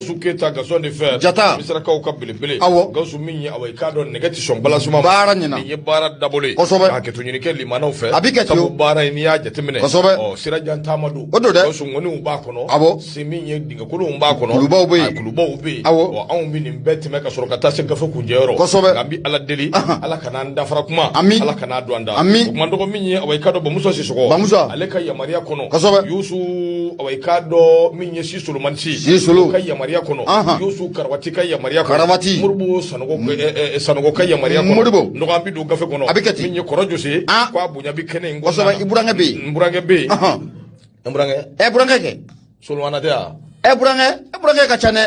Keyita Gaston de Fer Jata. Misirakaw ka belebele. Awɔ. Gawusu min ye, awa, i k'a dɔn nɛgɛ tɛ sɔn balasuma ma. Baara ɲɛna. Nin ye baara dabɔlen ye. Kosɛbɛ. Ka hakɛto ɲini kɛ limanaw fɛ. A bɛ kɛ ten sabu o. Baara in, n'i y'a jateminɛ. Kosɛbɛ. Ɔ, sirajan taama don. O don dɛ. Gawusu, ŋɔniw b'a kɔnɔ. Awɔ. Se min ye, dingɛkolonw b'a kɔnɔ. Kulubaw bɛ yen. A, kulubaw bɛ yen. Awɔ. Ɔ, anw bɛ nin bɛɛ tɛmɛ ka sɔrɔ ka taa se gafe kunjɛyɔrɔ. Kosɛbɛ. Nka an bɛ Ala deli. Ala kana an dafara kuma. Ami. Ala kana don an da. Ami. O kuma dɔgɔ min ye, awa, i k'a dɔn Bamusa Sisɔkɔ. Bamusa. Ale ka yamaruya kɔnɔ. Kosɛbɛ. Yusu, awa, i k'a dɔn min ye si Solomani si. Si Solo. O ka yamaruya kɔnɔ. Yusu Karawati ka yamaruya kɔnɔ. Karawati. Moribo Sanogo Sanogo ka yamaruya kɔnɔ. Moribo. Nɔgɔ, an bɛ don gafe kɔnɔ. A bɛ kɛ ten. Min ye kɔrɔ Jose. Ah. Ko a bonya bɛ kɛnɛ in kɔnɔna Kosɛbɛ, na. i burankɛ bɛ yen. N burankɛ bɛ yen. N burankɛ. Ɛ, burankɛ kɛ. Solomana tɛ yan. Ɛ, burankɛ, e burankɛ ka ca dɛ.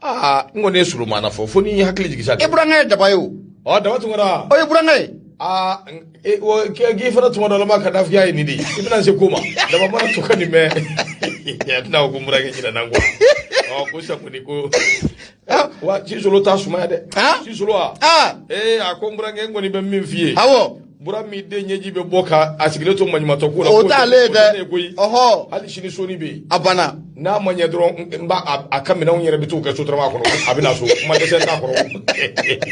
Aa, n kɔni ye Solomana fɔ fo n'i hakili jigin sa. E burankɛ ye daba ye o. Ɔ, daba tunkara. O ye burankɛ ye. Aa, k'i fana tuma dɔ la ma ka dafiya ye nin de ye, i bɛna se ko ma daba mana to ka nin mɛn, a tɛna fɔ ko n burankɛ ɲinɛna n kɔ. Ɔ, ko sisan kɔni ko wa Sisolo t'a sumaya dɛ. Ah? Sisolo wa. Aa. Ee, a ko n burankɛ, n kɔni bɛ min f'i ye. Awɔ. Bura min den ɲɛji bɛ bɔ ka a sigilen to maɲumantɔ ko la. O K'o t'ale ye o tɛ ne ye dɛ. koyi. Ɔhɔ. Hali sini soni bɛ yen. A banna. N'a ma ɲɛ dɔrɔn, n b'a a ka minɛnw yɛrɛ bɛ t'u kɛ sotarama kɔnɔ, a bɛ na so, kuma dɛsɛ t'a kɔrɔ.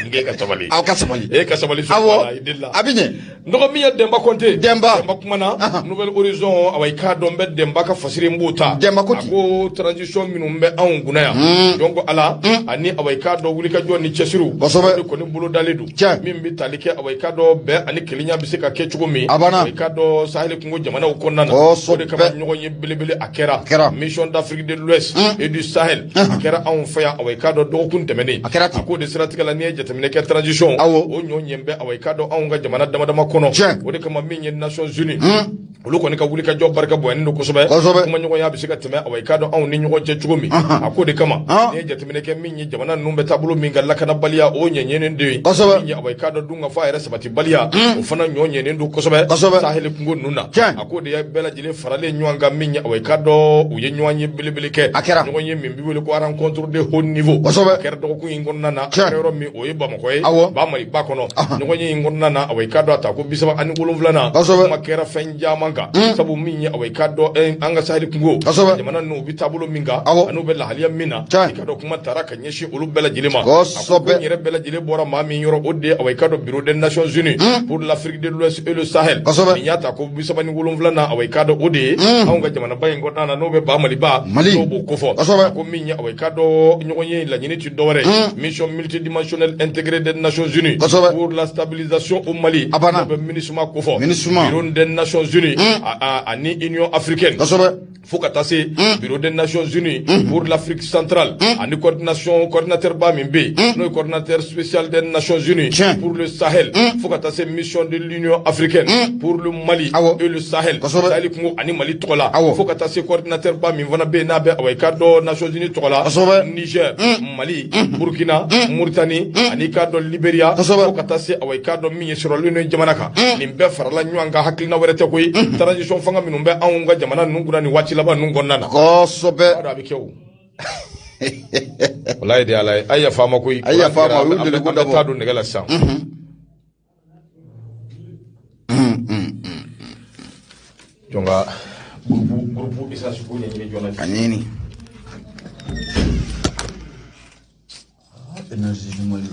N k'e ka sabali. Aw ka sabali. E ka sabali. Awɔ. I delila. A bɛ ɲɛ. N dɔgɔ min ye Dɛnba Kɔnte. Dɛnba. Dɛnba kumana Nouvel Horizon. Awa, i k'a dɔn n bɛ Dɛnba ka fasiri, n b'o ta. Dɛnba ko A ten. ko transition minnu bɛ anw kunna yan, donc ala ani, awa, i k'a dɔn wulikajɔ ni cɛsiriw. Kosɛbɛ. O de kɔni bolo dalen don. Tiɲɛ. Min bɛ tali kɛ, awa, i k'a dɔn bɛn ani kelenya bɛ se ka kɛ cogo min. A banna. Awa, i k'a dɔn Sahel kungo jamanaw kɔnɔna na. Kosɛbɛ. O de kama ɲɔgɔn ye belebele a kɛra. A kɛra. Mission d'Afrique de l'Ouest et du Sahel, a kɛra anw fɛ yan, awa, i k'a dɔn dɔgɔkun tɛmɛnen. A kɛra ten. A k'o de siratigɛ la, n'i ye jateminɛ kɛ transition. Awɔ. O ɲɔ ɲɛ bɛ, awa, i k'a dɔn anw ka jamana dama dama kɔnɔ. Tiɲɛ. O de kama min ye Nations Unies, olu kɔni ka wulikajɔ barika bonyalen don kosɛbɛ. Kosɛbɛ. Kumaɲɔgɔnya bɛ se ka tɛmɛ, awa, i k'a dɔn anw ni ɲɔgɔn cɛ cogo min. A k'o de kama, n'i ye jateminɛ kɛ min ye jamana ninnu bɛ taabolo min kan, lakanabaliya o ɲɛɲɛnen don yen. Kosɛbɛ. Min ye, awa, i k'a dɔn dun ka fɔ a yɛrɛ sabatibaliya, o fana ɲɔ ɲɛnen don kosɛbɛ. Kosɛbɛ. Sahel kungo ninnu na. Tiɲɛ. A k'o de ye bɛɛ lajɛlen faralen ɲɔgɔn kan, min ye, awa, i k'a dɔn u ye ɲɔgɔn ye belebele kɛ. A kɛra. Ɲɔgɔn ye min bɛ wele ko rencontre de haut niveau. Kosɛbɛ. A kɛra dɔgɔkun in kɔnɔna na. A Tiɲɛ. kɛra yɔrɔ min, o ye Bamakɔ ye. Awɔ. Ba Maliba kɔnɔ. Ɲɔgɔn ye in kɔnɔna na, awa, i k'a dɔn a ta ko 37nan. Kosɛbɛ. Kuma kɛra fɛn caman kan. Sabu min ye, awa, i k'a dɔn an ka Sahel kungo. Kosɛbɛ. Jamana ninnu u bɛ taabolo min kan. Awɔ. Ani u bɛ lahaliya min na. Tiɲɛ. I k'a dɔn kuma taara ka ɲɛsin olu bɛɛ lajɛlen ma. Kosɛbɛ. A ko ko in yɛrɛ bɛɛ lajɛlen bɔra maa min yɔrɔ, o de ye, awa, i k'a dɔn bureau des Nations Unies pour l'Afrique de l'Ouest et le Sahel. Kosɛbɛ. Nin y'a ta ko 37nan, awa, i k'a dɔn o de ye anw ka jamanaba in kɔnɔna na, n'o bɛ ba Maliba. Mali. N'o b'o kofɔ. Kosɛbɛ. A ko min ye, awa, i k'a dɔn ɲɔgɔn ye laɲini ti dɔwɛrɛ ye. Mission multidimensionnelle intégrée des Nations Unies. Kosɛbɛ. Pour la stabilisation au Mali. A banna. N'o bɛ MINUSMA kofɔ. MINUSMA. Bureau des Nations Unies ani Union africaine. Kosɛbɛ. Fo ka taa se bureau des Nations Unies pour l'Afrique centrale ani coordination, coordinateur ba min bɛ yen, n'o ye coordinateur spécial des Nations Unies Tiɲɛ. pour le Sahel, fo ka taa se mission de l'Union africaine pour le Mali Awɔ. et le Sahel. Kosɛbɛ. Sahel kungo ani Mali tɔgɔ la. Awɔ. Fo ka taa se coordinateur ba min fana bɛ yen, n'a bɛ, awa, i k'a dɔn Nations Unies tɔgɔ la. Kosɛbɛ. Niger, Mali, Burkina, Mauritanie ani i k'a dɔn Libéria. Kosɛbɛ. Fo ka taa se, awa, i k'a dɔn min ye Sierra Leone jamana kan. Nin bɛɛ farala ɲɔgɔn kan, hakilina wɛrɛ tɛ koyi, transition fanga minnu bɛ anw ka jamana ninnu kunna nin waati laban ninnu kɔnɔna na. Kosɛbɛ. B'a dɔn a bɛ kɛ o. Walayi de Ala ye, a ye yafa an ma koyi. A ye yafa an ma, u y'u deli ko An bɛ dabɔ. taa don nɛgɛ la sisan. Jɔn ka groupe essence ko ɲɛɲini joona. A ɲini. Énergie du Mali.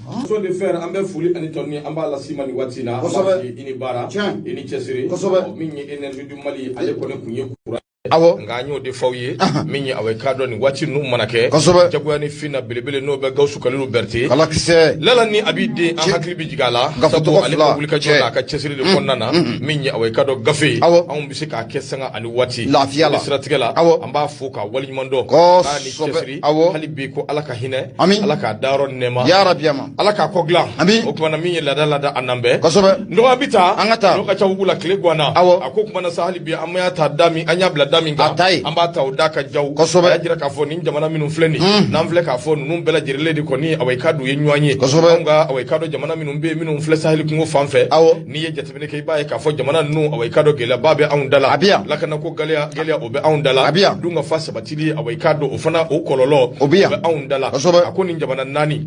Muso de fer, an bɛ foli ani tɔni an b'a lase ma nin waati in na. An b'a Kosɛbɛ. f'i ye, i ni baara. Tiɲɛ. I ni cɛsiri. Kosɛbɛ. Ɔ, min ye Énergie du Mali, ale kɔni kun ye courant. Awɔ. Nka an y'o de f'aw ye, min ye, awa, i k'a dɔn nin waati ninnu mana kɛ. Kosɛbɛ. Jagoya ni fin na belebele, n'o bɛ Gawusu Kalilu Berete. Kalakisɛ. Lala ni a b'i den, an hakili bɛ jigin a la. Gafe Sabu tɔgɔ ale fila. ka wulikajɔ Cɛ. n'a ka cɛsiri de kɔnɔna na, min ye, awa, i k'a dɔn gafe ye. Awɔ. Anw bɛ se k'a kɛ sanga ani waati. Lafiya la. O de siratigɛ la. Awɔ. An b'a fo k'a waleɲuman dɔn. Kosɛbɛ. K'a ni cɛsiri. Awɔ. Hali bi ko Ala ka hinɛ. Ami. Ala k'a dayɔrɔ nɛɛma. Ya Rabi ama. Ala k'a kɔ dilan. Ami. O tuma na, min ye laada laada a nan bɛɛ. Kosɛbɛ. Nɔgɔ, an bɛ taa. An ka taa. N'o ka ca wugu la tile ganna. Awɔ. A ko kuma na sa, hali bi an y'a ta da min, an y'a bila da min kan. A ta ye. An b'a ta o da ka jaw. Kosɛbɛ. A y'a jira k'a fɔ nin jamana minnu filɛ nin. N'an filɛ k'a fɔ ninnu bɛɛ lajɛlen de kɔni, awa, i k'a dɔn u ye ɲɔgɔn ye. Kosɛbɛ. Anw ka, awa, i k'a dɔn jamana minnu bɛ yen, minnu filɛ Sahel kungo fan fɛ. Awɔ. N'i ye jateminɛ kɛ, i b'a ye k'a fɔ jamana ninnu, awa, i k'a dɔn gɛlɛyaba bɛ anw da la. A bɛ yan. Lakanako gɛlɛya gɛlɛya o bɛ anw da la. A bɛ yan. Dun ka fa sabatili, awa, i k'a dɔn o fana o kɔlɔlɔ. O bɛ yan. Anw da la. Kosɛbɛ. A ko nin jamana naani.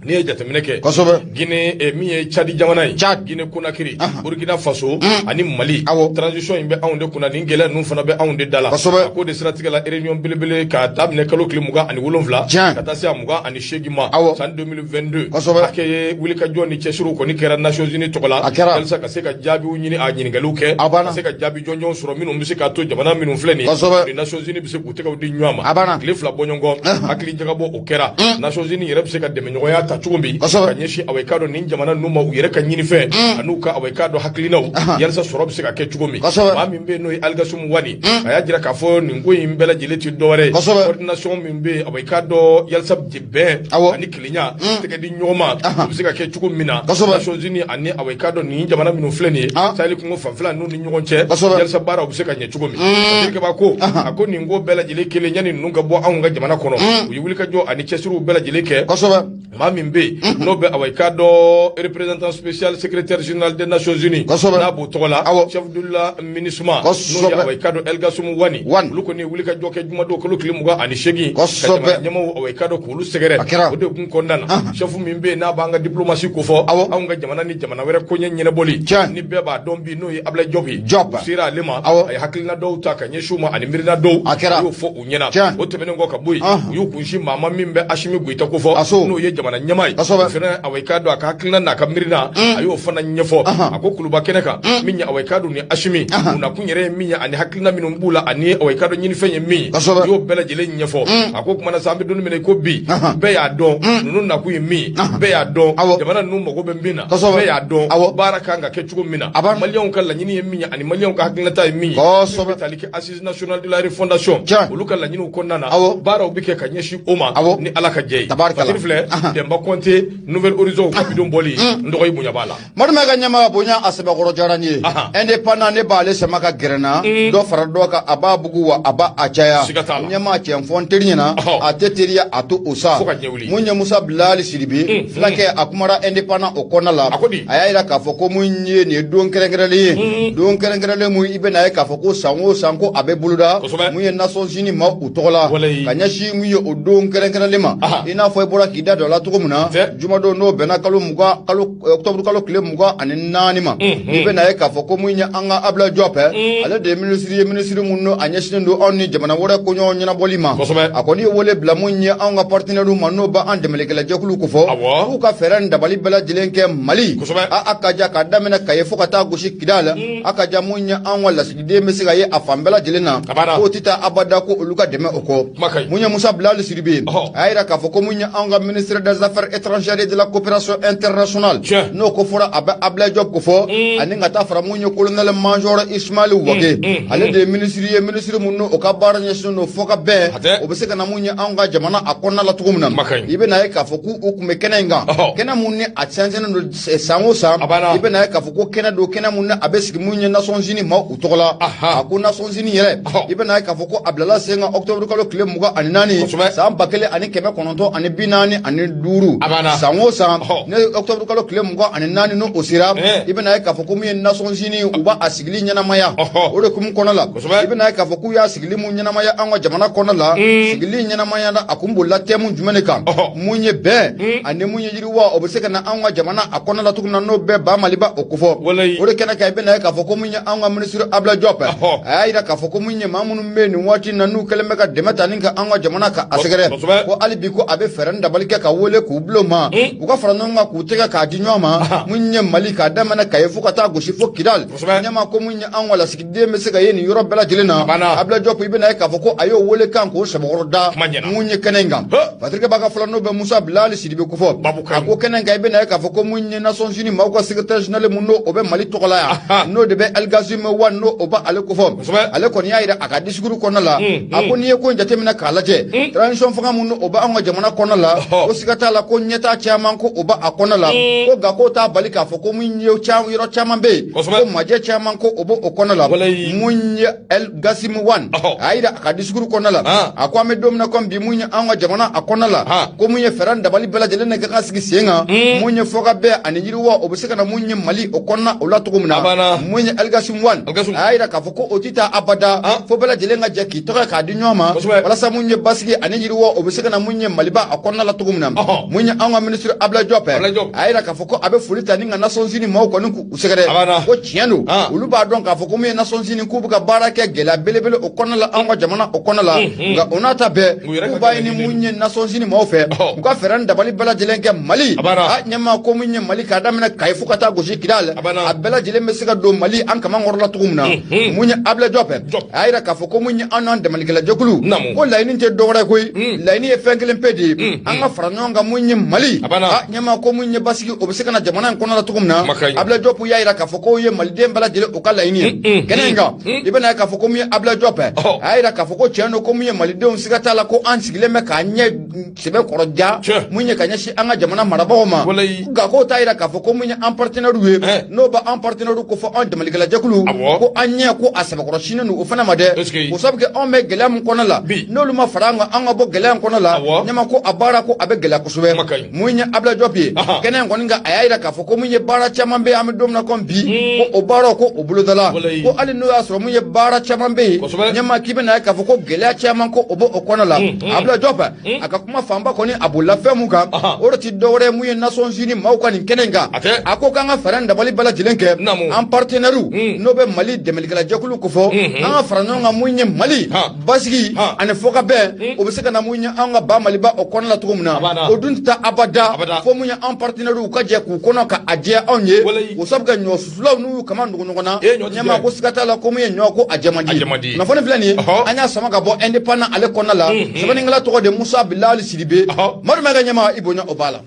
N'i ye jateminɛ kɛ. Kosɛbɛ. Guinée, min ye Tchad jamana ye. Tchad. Guinée Conakry. Burkina Faso ani Mali. Awɔ. Transition in bɛ anw de kunna, nin gɛlɛya ninnu fana bɛ anw de de da la. Kosɛbɛ. A ko de siratigɛ la, réunion belebele k'a daminɛ kalo tile 27 Tiɲɛ. ka taa se a 28 ma Awɔ. san 2022. Kosɛbɛ. Hakɛ ye wulikajɔ ni cɛsiriw kɔni kɛra Nations Unies tɔgɔ la A kɛra. walasa ka se ka jaabiw ɲini, a ɲininkaliw kɛ, A banna. ka se ka jaabi jɔnjɔn sɔrɔ minnu bɛ se k'a to jamana minnu filɛ nin ye, Kosɛbɛ. ni Nations Unies bɛ se k'u tɛgɛw di ɲɔgɔn ma. A banna. Tile 2 bɔɲɔgɔn, hakili jagabɔ o kɛra, Nations Unies yɛrɛ bɛ se ka dɛmɛɲɔgɔnya ta cogo min Kosɛbɛ. ka ɲɛsin awa i k'a dɔn nin jamana ninnu ma, u yɛrɛ ka ɲinifɛn an'u ka awa i k'a dɔn hakilinaw, yalisa sɔrɔ bɛ se ka kɛ cogo min. Kosɛbɛ. Maa min bɛ yen n'o ye Algasum Wani, a y'a jira k'a fɔ nin ko in bɛɛ lajɛlen tɛ dɔwɛrɛ ye, Kosɛbɛ. coordination min bɛ yen, awa i k'a dɔn yalisa bɛn Awɔ. ani kelenya, tɛgɛ di ɲɔgɔn ma, o bɛ se ka kɛ cogo min na Kosɛbɛ. Nations Unies ani awa i k'a dɔn nin jamana minnu filɛ nin ye, Sahel kungo fanfɛla ninnu ni ɲɔgɔn cɛ, Kosɛbɛ. yalisa baaraw bɛ se ka ɲɛ cogo min. Patrick ko a ko nin ko bɛɛ lajɛlen kelen, yanni ninnu ka bɔ anw ka jamana kɔnɔ, u ye wulikajɔ ani cɛsiriw bɛɛ lajɛlen kɛ. Kosɛbɛ. Maa min bɛ yen n'o bɛ awa i k'a dɔn représentant spécial secrétaire général des Nations Unies, Kosɛbɛ. n'a b'o tɔgɔ la, Awɔ. chef de la MINUSMA, Kosɛbɛ. n'o ye awa i k'a dɔn Elgasum Wani, Wani. olu kɔni ye wulikajɔ kɛ jumadon kalo tile 28 ka Kosɛbɛ. jamana ɲɛmaaw awa i k'a dɔn k'olu sɛgɛrɛ. A kɛra. O de kun kɔnɔna na, chef min bɛ yen n'a b'an ka diplomatie kofɔ, Awɔ. anw ka jamana ni jamana wɛrɛ koɲɛ ɲɛnabɔli, Tiɲɛ. ni bɛɛ b'a dɔn bi, n'o ye Ablaye Diop ye, Diop. u sera ale ma, Awɔ. a ye hakilina dɔw ta ka ɲɛsin u ma ani miirina dɔw, A kɛra. a y'o fɔ u ɲɛna. Tiɲɛ. O tɛmɛnen kɔ ka bɔ yen, Ɔhɔn. u y'u kunsin maa ma min bɛ Asimi Goyita kofɔ, Aso. n'o ye jamana ɲɛmaa ye. Kosɛbɛ. O fana awa i k'a dɔn a ka hakilina n'a ka miirina, a y'o fana ɲɛfɔ. Ahan. A ko kuluba kɛnɛ kan, min ye awa i k'a dɔn ni Asimi u nakun yɛrɛ ye min ye, ani hakilina minnu b'u la, ani awa i k'a dɔn ɲinifɛn ye min ye, Kosɛbɛ. u y'o bɛɛ lajɛlen ɲɛfɔ. A ko kumana sa, an bɛ don min na i ko bi, Ahan. bɛɛ y'a dɔn ninnu nakun ye min ye, bɛɛ y'a dɔn Awɔ. jamana ninnu mago bɛ min na, Kosɛbɛ. bɛɛ y'a dɔn Awɔ. baara kan ka kɛ cogo min na, A banna. Maliyɛnw ka laɲini ye min ye ani maliyɛnw ka hakilinata ye min ye, Kosɛbɛ. min bɛ tali kɛ assise nationale de la refondation, Tiɲɛ. olu ka laɲiniw kɔnɔna na, Awɔ. baaraw bɛ kɛ ka ɲɛsin o ma Awɔ. ni Ala ka jɛ ye. Tabarikala. Patiri filɛ, Ahan. Denba Kɔnte, Nouvel Horizon ka bidon bɔli, n dɔgɔ, i bonya b'a la. Madumɛ ka ɲɛmaa bonya, a sɛbɛkɔrɔ diyara n ye. Ahan. Indépendant, ne b'ale sama ka gɛrɛ n na, dɔ fara dɔ kan, a b'a bugu wa a b'a a caya. Siga t'a la. Ɲɛmaa cɛ fɔ n teri ɲɛna, Ɔhɔ. a tɛ teriya a to o sa. Fo ka ɲɛ wuli. Mun ye Musa Bilali Sidibe fulakɛ, a kumara indépendant o kɔnɔna la. A ko di? A y'a yira k'a fɔ ko mun ye nin ye don kɛrɛnkɛrɛnlen ye, don kɛrɛnkɛrɛnlen mun i bɛna ye k'a fɔ ko san o san ko a bɛ boloda Kosɛbɛ. mun ye Nations Unies ma u tɔgɔ la, Walayi. ka ɲɛsin mun ye o don kɛrɛnkɛrɛnlen ma. Aha. I n'a fɔ i bɔra k'i da don a la cogo min na, Tɛ. jumadon n'o bɛnna kalo 20, kalo octobre kalo tile 24 ma, i bɛna ye k'a fɔ ko mun ye an ka Ablaye Diop, ale de ye minisiri ye, minisiri mun n'o a ɲɛsinnen don anw ni jamana wɛrɛ koɲɔgɔn ɲɛnabɔli ma. Kosɛbɛ. A kɔni ye wele bila mun ye anw ka partenaires ma, n'o b'an dɛmɛlikɛlɛjɛkulu kofɔ, Awɔ. k'u ka fɛɛrɛ ni dabali bɛɛ lajɛlen kɛ Mali Kosɛbɛ. a ka ja k'a daminɛ Kaye fo ka taa gosi Kidal, a ka ja mun ye anw ka lasigiden bɛ se ka ye a fan bɛɛ lajɛlen na, A banna. k'o tɛ taa abada ko olu ka dɛmɛ o kɔ. Kuma ka ɲi. Mun ye Musa Bilali Sidibe, Ɔhɔ. a y'a yira k'a fɔ ko mun ye anw ka ministre des affaires étrangères et de la coopération internationale, Tiɲɛ. n'o ko fɔra a bɛ Ablaye Diop ko fɔ, ani ka taa fara mun ye colonel major Ismaël Wage, ale de ye ministre ye, ministre mun n'o ka baara ɲɛsinnen don fɔ ka bɛn, A tɛ. o bɛ se ka na mun ye anw ka jamana a kɔnɔna la cogo min na. Kuma ka ɲi. I bɛna ye k'a fɔ k'u tun bɛ kɛnɛ in kan, Ɔhɔ. kɛnɛ mun ni a sɛnsɛnnen don san o san, A banna. i bɛna ye k'a fɔ ko kɛnɛ don, kɛnɛ mun ni a bɛ sigi mun ye Nations Unies ma u tɔgɔ la. Aha. A ko Nations Unies yɛrɛ, Ɔhɔ. i bɛna ye k'a fɔ ko a bilala sen kan octobre kalo tile 24 Kosɛbɛ. san 1945. A banna. San o san Ɔhɔ. ne octobre kalo tile 24 n'o sera, Eh. i bɛna ye k'a fɔ ko mun ye Nations Unies u b'a a sigili ɲɛnamaya. Ɔhɔ. O de kun kɔnɔ la, Kosɛbɛ. i bɛna ye k'a fɔ k'u y'a sigili mun ɲɛnamaya an ka jamana kɔnɔ la, sigili ɲɛnamaya la, a kun bolila thème jumɛn de kan? Ɔhɔ. Mun ye bɛn ani mun ye yiriwa, o bɛ se ka na an ka jamana a kɔnɔ la cogo min na, n'o bɛɛ ba Maliba o kofɔ. Walayi. O de kɛnɛ kan, i bɛna ye k'a fɔ ko mun ye an ka ministre Ablaye Diop, Ɔhɔ. a y'a yira k'a fɔ ko mun ye maa minnu bɛ yen nin waati in na n'u kɛlen bɛ ka dɛmɛ ta ni ka an ka jamana ka a sɛgɛrɛ, Kosɛbɛ. ko hali bi ko a bɛ fɛɛrɛ ni dabali kɛ ka wele k'u bila o ma, u ka fara ɲɔgɔn kan k'u tɛgɛ k'a di ɲɔgɔn ma, mun ye Mali k'a daminɛ Kaye fo ka taa gosi fo Kidal. Kosɛbɛ. Ɲɛmaa ko mun ye an ka lasigiden bɛ se ka ye nin yɔrɔ bɛɛ lajɛlen na. A banna. Ablaye Diop, i bɛna ye k'a fɔ ko a y'o wele kan k'o sɛbɛkɔrɔ da Kuma ɲɛna. mun ye kɛnɛ in kan. Hɔ. Patrick Baka fɔlɔ, n'o bɛ Musa Bilali Sidibe kofɔ, Babu ka a ɲi. ko kɛnɛ in kan, i bɛna ye k'a fɔ ko mun ye Nations Unies maaw ka secrétaire général mun n'o o bɛ Mali tɔgɔ la yan, Aha. n'o de bɛ El Ghassim Wane, n'o o b'ale kofɔ. Kosɛbɛ. Ale kɔni y'a yira a ka discours kɔnɔna la, a ko n'i ye ko in jateminɛ k'a lajɛ, transition fanga mun n'o o b'anw ka jamana kɔnɔna la, Ɔhɔ. ko siga t'a la ko ɲɛtaa caman ko o b'a kɔnɔna la, ko nka k'o t'a bali k'a fɔ ko mun ye yɔrɔ caman bɛ yen, Kosɛbɛ. ko majɛ caman ko o b'o kɔnɔna la. Walayi. Mun ye El Ghassim Wane, Ɔhɔ. a y'a yira a ka discours kɔnɔna la, Ah. a ko an bɛ don min na komi bi, mun ye an ka jamana a kɔnɔna la, Ah. ko mun ye fɛɛrɛ ni dabali bɛɛ lajɛlen de ka kan sigi sen kan, mun ye fɔkabɛn ani yiriwa, o bɛ se ka na mun ye Mali o kɔnɔna o la cogo min A na. banna. Mun ye El Ghassim Wane, El Ghassim. a y'a yira k'a fɔ ko o tɛ taa abada Ah. fo bɛɛ lajɛlen ka jɛ k'i tɔgɔ k'a di ɲɔgɔn ma, Kosɛbɛ. walasa mun ye basigi ani yiriwa, o bɛ se ka na mun ye Maliba a kɔnɔna la cogo min na. Ɔhɔ. Mun ye an ka ministre Ablaye Diop, Ablaye Diop. a y'a yira k'a fɔ ko a bɛ foli ta ni ka Nations Unies maaw kɔni k'u A sɛgɛrɛ, banna. ko tiɲɛ don, Ah. olu b'a dɔn k'a fɔ ko mun ye Nations Unies k'u bɛ ka baara kɛ gɛlɛya belebele o kɔnɔna la an ka jamana o kɔnɔna la nka o n'a ta bɛɛ k'u b'a ɲini mun ye Nations Unies maaw fɛ u ka fɛɛrɛ ni dabali bɛɛ lajɛlen kɛ Mali a ɲɛmaa ko mun ye Mali k'a daminɛ Kayi fo ka taa gosi Kidali a bɛɛ lajɛlen bɛ se ka don Mali an kamankɔrɔ la cogo min na mun ye Ablaye Diop a y'a jira k'a fɔ ko mun ye an n'an dɛmɛlikɛlajɛkulu ko laɲini tɛ dɔwɛrɛ koyi laɲini ye fɛn kelen pe de ye an ka fara ɲɔgɔn kan mun ye Mali a ɲɛmaa ko mun ye basigi o bɛ se ka na jamana in kɔnɔ la cogo min na Ablaye Diop y'a jira k'a fɔ k'o ye maliden bɛɛ lajɛlen o ka laɲini ye kɛnɛ in kan i bɛna ye k'a fɔ ko mun ye Ablaye Diop a y'a jira k'a fɔ ko tiɲɛ don ko mun ye malidenw siga t'a la ko an sigilen bɛ k'an ɲɛ sɛbɛ kɔrɔ ja mun ye ka ɲɛsin an ka jamana marabagaw ma nka k'o t'a jira k'a fɔ ko mun ye an partenaires ye n'o b'an partenaires ko fɔ an dɛmɛlikɛlajɛkulu ko an ɲɛ ko a sɛbɛkɔrɔ sinnen don o fana ma dɛ o sabu kɛ anw bɛ gɛlɛya min kɔnɔ la n'olu ma fara an kan an ka bɔ gɛlɛya in kɔnɔ la ɲɛma ko a baara ko a bɛ gɛlɛya kosɛbɛ mun ye Ablaye Diop ye kɛnɛ in kɔni kan a y'a jira k'a fɔ ko mun ye baara caman bɛ yen an bɛ don min na komi bi ko o baaraw ko o bolodala ko hali n'o y'a sɔrɔ mun ye baara caman bɛ yen ɲɛma k'i bɛna ye k'a fɔ ko gɛlɛya caman ko o b'o kɔnɔ la Ablaye Diop a ka kuma fanba kɔni a bolila fɛn mun kan o de ti dɔwɛrɛ ye mun ye Nations Unies maaw ka nin kɛnɛ in kan a ko k'an ka fɛɛrɛ ni dabali bɛɛ lajɛlen kɛ an partenaires n'o bɛ Mali dɛmɛlikɛlajɛkulu kofɔ an ka fara ɲɔgɔn kan mun ye Mali basigi ani fɔkabɛn o bɛ se ka na mun ye an ka ba Maliba o kɔnɔ la cogo min na o dun tɛ taa abada fo mun ye an partenaires ka jɛ k'u kɔnɔ ka a jɛ anw ye o sabu kɛ ɲɔ susulaw n'u y'u kama nugu ɲɔgɔn na ɲɛmaa ko siga t'a la ko mun ye ɲɔ ko a jɛ man di kunnafoni filɛ nin ye an y'a sama ka bɔ indépendant ale kɔnɔna la sɛbɛnnikɛla tɔgɔ de Musa Bilali Sidibe Madu Mayiga ɲɛmaa i bonya o b'a la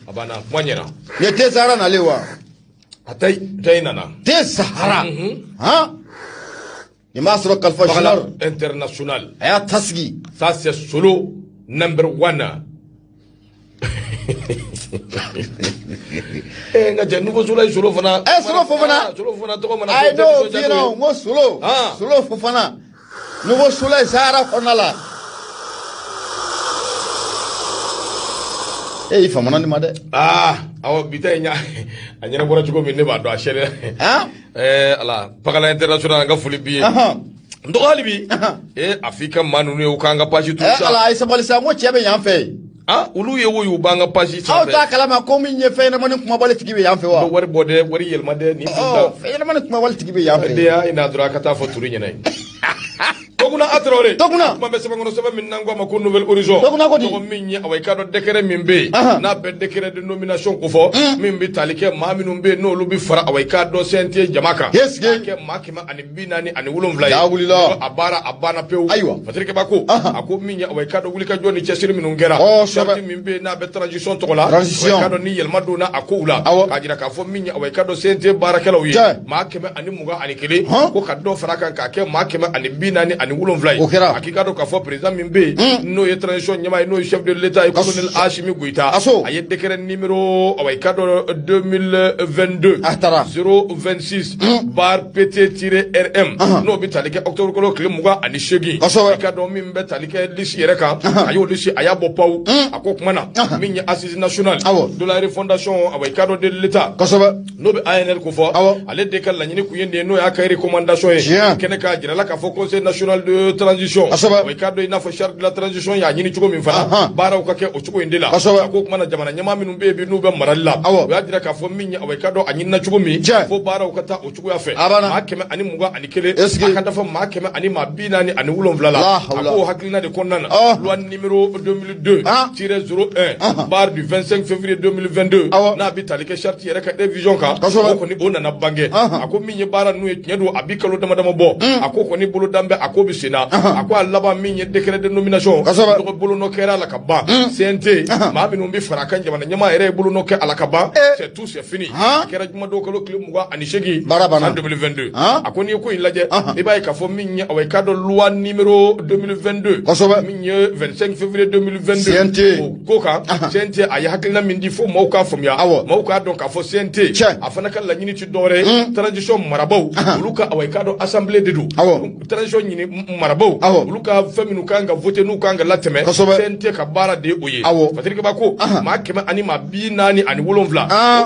nin ye Thé Sahara nalen wa a tɛ nana Thé Sahara han nin b'a sɔrɔ Kalifa Junior international a y'a ta sigi ça c'est solo number 1 nka cɛ nouveau solo ye solo fana solo Fofana solo Fofana tɔgɔ mana a ye n'o f'i ɲɛna n ko solo solo Fofana nouveau solo ye Sahara kɔnɔna la e y'i famana nin ma dɛ awɔ bi ta in a ɲɛnabɔra cogo min ne b'a dɔn a sɛbɛn ala Pakala international an ka foli b'i ye n dɔgɔ hali bi a f'i ka maa ninnu ye u k'an ka page turu sa ala a ye sabali sa n ko cɛ bɛ yan fɛ yen olu ye wo y'u b'an ka page sanfɛ aw t'a kalama ko min ye fɛn ɲɛnamani kumabali tigi bɛ yan fɛ wa wari bɔ dɛ wari yɛlɛma dɛ nin fɛn ɲɛnamani kumabali tigi bɛ yan fɛ den y'a n'a dɔrɔn a ka taa fɔ turu ɲɛna ye Toguna a Traoré Toguna kuma bɛ sɛbɛn kɔnɔ sɛbɛn min n'an ko a ma ko Nouvel Horizon Toguna ko di tɔgɔ min ye awa i k'a dɔn décret min bɛ yen n'a bɛ décret de nomination ko fɔ min bɛ tali kɛ maa minnu bɛ yen n'olu bɛ fara awa i k'a dɔn CNT jama kan k'a kɛ maa 447 ye ja wulila a baara a banna pewu ayiwa Patrick Bako a ko min ye awa i k'a dɔn wulikajɔ ni cɛsiri minnu kɛra charte min bɛ yen n'a bɛ transition tɔgɔ la transition i k'a dɔn ni yɛlɛma donna a kow la k'a jira k'a fɔ min ye awa i k'a dɔn CNT baarakɛlaw ye maa 121 ko ka dɔ fara kan k'a kɛ maa 447 ye o kɛra a k'i k'a dɔn k'a fɔ président min bɛ yen n'o ye transition ɲɛmaa ye n'o ye chef de l'État ye colonel Assimi Goïta a ye décret numéro awa i k'a dɔn 2022 a taara 026 barre PT-RM n'o bɛ tali kɛ octobre kalo tile 28 i k'a dɔn min bɛ tali kɛ liste yɛrɛ kan a y'o liste a y'a bɔ pawu a ko kuma na min ye assise nationale de la refondation awa i k'a dɔn de l'État n'o bɛ ANR ko fɔ ale de ka laɲini kun ye nin ye n'o y'a ka recommandation ye kɛnɛ k'a jira la k'a fɔ conseil national de transition i k'a dɔn i n'a fɔ charte de la transition y'a ɲini cogo min fana baaraw ka kɛ o cogo in de la a ko kuma na jamana ɲɛmaa minnu bɛ yen bi n'u bɛ marali la u y'a jira k'a fɔ min ye awa i k'a dɔn a ɲinina cogo min fo baaraw ka taa o cogoya fɛ maa 121 a ka dafa maa 447 la a k'o hakilina de kɔnɔna na loi numéro 2002-01 barre du 25 février 2022 n'a bɛ tali kɛ charte yɛrɛ ka révision kan o kɔni o nana bange a ko min ye baara ninnu ye tiɲɛ don a bi kalo dama dama bɔ a ko kɔni bolodan bɛ a ko bɛ sen na a ko a laban min ye décret de nomination tɔgɔ bolonɔ kɛra a la ka ban CNT maa minnu bɛ fara a kan jamana ɲɛmaa yɛrɛ ye bolonɔ kɛ a la ka ban c'est tout c'est fini a kɛra jumadon kalo tile 28 san 2022 a ko n'i ye ko in lajɛ i b'a ye k'a fɔ min ye awa i k'a dɔn loi numéro 2022 min ye 25 février 2022 CNT o ko kan CNT a ye hakilina min di fo maaw k'a faamuya maaw k'a dɔn k'a fɔ CNT a fana ka laɲini ti dɔwɛrɛ ye transition marabaw olu ka awa i k'a dɔn assemblée de don transition ɲini marabaw olu ka fɛn minnu kan ka voter n'u kan ka latɛmɛ CNT ka baara de ye o ye Patrick Bako maa 447 o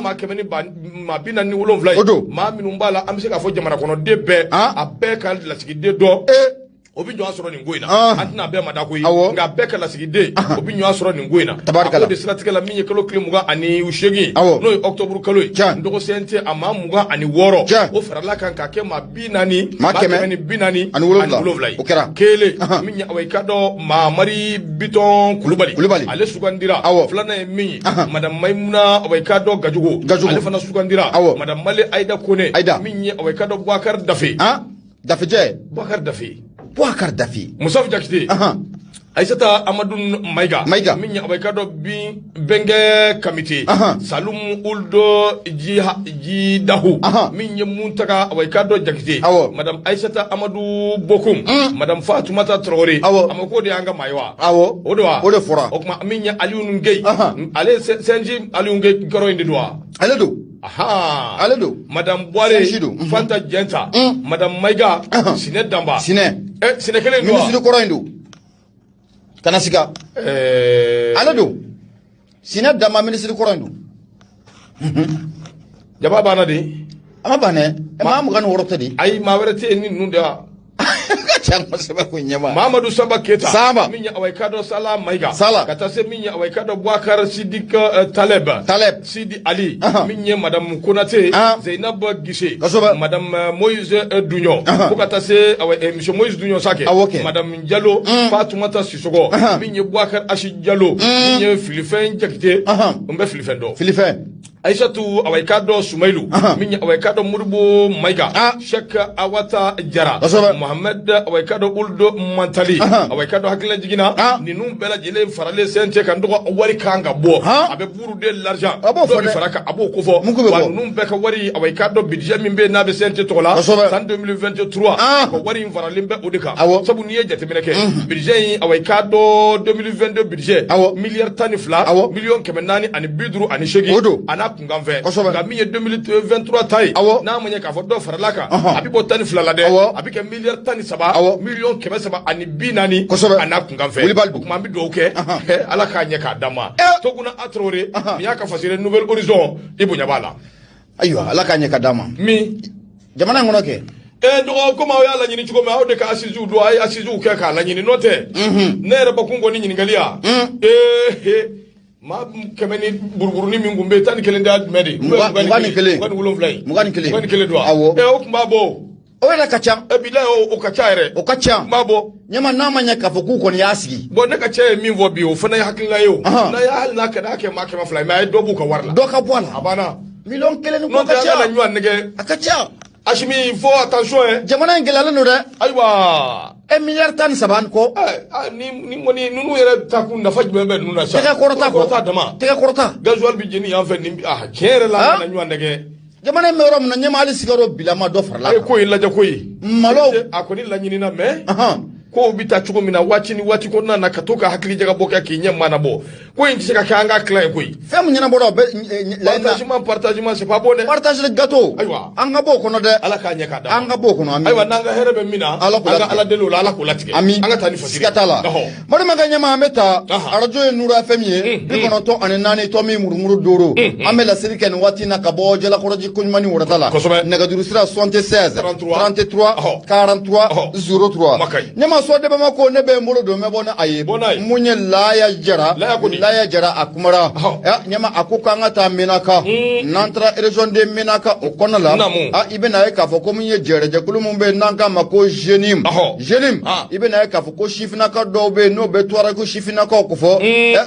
maa 447 ye maa minnu b'a la an bɛ se k'a fɔ jamana kɔnɔden bɛɛ a bɛɛ ka lasigiden dɔ O bɛ ɲɔgɔn sɔrɔ nin ko in na. An tɛna bɛɛ mada koyi, nka bɛɛ ka lasigiden o bɛ ɲɔgɔn sɔrɔ nin ko in na. Tabarikala. A ko de siratigɛ la, min ye kalo tile 28, n'o ye octobre kalo ye, n dɔgɔ CNT a maa 26, o farala kan ka kɛ maa 40, maa 147 ye. O kɛra kelen min ye, awa, i ka dɔn Mamari Bitɔn Kulubali, ale sugandira. Filanan ye min ye, madame Mayimuna, awa, i ka dɔn Gajugo, ale fana sugandira. Madame Male Ayida Kone, min ye, awa, i ka dɔn Boubacar Dafe. Dafejɛ. Boubacar Dafe. Boubacar Dafe. Musafu Jakite, Aïssata Amadou Maïga, Maïga, min ye, awa, i ka dɔn bin Bɛnkɛ Kamite, Salum Uldo Jidahu, min ye Muntaga, awa, i ka dɔn Jakite, madame Aïssata Amadou Bokum, madame Fatoumata Traoré. A ma ko de y'an ka maa ye wa? Awɔ. O de wa? O de fɔra. O tuma, min ye Aliou Gueye, ale CNJ Aliou Gueye kɔrɔ in de don wa? Ale don. Ale don. Madame Boire Fanta Dienta, madame Maïga Sinɛ Danba. Sinɛ. Sinɛ kelen don wa? Minisiri kɔrɔ in don. Kana siga. Ale don. Sinɛ Danba, minisiri kɔrɔ in don. Jaba banna de. A ma ban dɛ. Maa 26 tɛ de. Ayi, maa wɛrɛ tɛ yen ni ninnu de wa? Ka ca kosɛbɛ ko ɲɛma. Mamadou Samba Keita. Samba. Min ye, awa, i ka dɔn Sala Mayiga. Sala. Ka taa se min ye, awa, i ka dɔn Boubacar Sidik Taleb. Taleb. Sidi Ali. Min ye madame Konate. Zeynab Gisse. Kosɛbɛ. Madame Moïse Dugnon. Fo ka taa se, awa, monsieur Moïse Dugnon Sake. Awɔ kɛ. Madame Diallo. Fatoumata Sissoko. Min ye Boubacar Achi Diallo. Min ye Filifɛn Jakite. N bɛ Filifɛn dɔn. Filifɛn. Aïssatou, awa, i ka dɔn Soumaïlou, min ye, awa, i ka dɔn Modibo Maïga, Cheikh Awata Jara, Mohamed, awa, i ka dɔn Ould Mantali, awa, i ka dɔn hakilila jiginna ninnu bɛɛ lajɛlen faralen CNT kan. Dɔgɔ wari kan ka bɔ, a bɛ buru de l'argent dɔw bɛ fara kan, a b'o kofɔ. Wa ninnu bɛɛ ka wari, awa, i ka dɔn budget min bɛ yen n'a bɛ CNT tɔgɔ la san 2023, ka wari in faralen bɛ o de kan. Sabu n'i ye jateminɛ kɛ budget in, awa, i ka dɔn 2022 budget, miliyari 12 miliyɔn 458, a n'a kunkan fɛ. Nka min ye 2023 ta ye, n'a ma ɲɛ k'a fɔ dɔ farala kan, a bɛ bɔ 12 la dɛ, a bɛ kɛ miliyari 13 miliyɔn 340, a n'a kunkan fɛ. O tuma, an bɛ dugawu kɛ Ala k'a ɲɛ k'a d'an ma. Toguna a Traoré nin y'a ka fasire Nouvel Horizon, i bonya b'a la. Ayiwa, Ala k'a ɲɛ ka d'an ma. Min jamana in kɔnɔ kɛ. Dɔgɔ, komi aw y'a laɲini cogo min, aw de ka assises don, a ye assises kɛ k'a laɲini. N'o tɛ, ne yɛrɛ bakun kɔni ɲininkali ya. Maa 100 ni buruburuni min kun bɛ yen, 11 de y'a jumɛn de? 21. 27 ye. 21. 21 don wa? Awɔ. O tun b'a bɔ. O yɛrɛ ka ca. Bilayi, o ka ca yɛrɛ. O ka ca. N b'a bɔ. Ɲɛma, n'a ma ɲɛ k'a fɔ k'u kɔni y'a sigi. Bon, ne ka cɛ ye min fɔ bi, o fana ye hakilina ye o. N'a y'a hali n'a ka d'a kɛ maa 200 ye, mais a ye dɔ b'u ka wari la. Dɔ ka bɔ a la. A banna. Miliyɔn 1 ni kɔ ka ca. N'o tɛ, an kana ɲɔgɔn nɛgɛ. A ka ca. Asimi, il faut attention hein. Jamana in gɛlɛyalen don dɛ. Ayiwa. Miliyari 13 ni kɔ. Ni kɔni ninnu yɛrɛ ta kun, nafa jumɛn bɛ ninnu na sisan? Tɛgɛ kɔrɔta kɔ. Kɔrɔta dama. Tɛgɛ kɔrɔta. Gasoil bɛ jeni yan fɛ nin, tiɲɛ yɛrɛ la, an kana ɲɔgɔn nɛgɛ. Jamana in bɛ yɔrɔ min na, ɲɛma, hali sigiyɔrɔ bilama dɔ farala. A ye ko in lajɛ koyi. Malo. A kɔni laɲinina, mais kow bɛ taa cogo min na waati ni waati kɔnɔna na, ka to ka hakili jagabɔ kɛ k'i ɲɛ mana bɔ, ko in tɛ se ka kɛ an ka tila ye koyi. Fɛn min ɲɛnabɔra, o bɛ partagement, partagement, c'est pas bon dɛ. Partage de gâteau. Ayiwa. An ka bɔ o kɔnɔ dɛ. Ala k'a ɲɛ k'a d'a ma. An ka bɔ o kɔnɔ, ami. Ayiwa, n'an ka hɛrɛ bɛ min na, Ala k'o an ka latigɛ. Ala deli o la, Ala k'o latigɛ. Ami. An ka taa ni fasiri. Siga t'a la. Balimakɛ ɲɛma, an bɛ taa arajo ye Nura FM ye, 94.5 murumuru duuru. An bɛ laseli kɛ nin waati in na ka bɔ Jalakɔrɔji koɲuman ni wurata la. Nɛgɛjuru sira 76 33 43 03. Ɲɛma, sɔ de Bamako, ne bɛ n bolo don, n bɛ bɔ ni a ye. Mun ye Laya Jara? Laya Jara a kumara. Ɲɛma, a ko k'an ka taa Menaka. N'an taara région de Menaka o kɔnɔna la, i bɛna ye k'a fɔ ko mun ye jɛrɛjɛkulu min bɛ yen n'an k'a ma ko JNIM. JNIM, i bɛna ye k'a fɔ ko sifinnaka dɔw bɛ yen n'o bɛ Tuareg sifinnakaw kofɔ.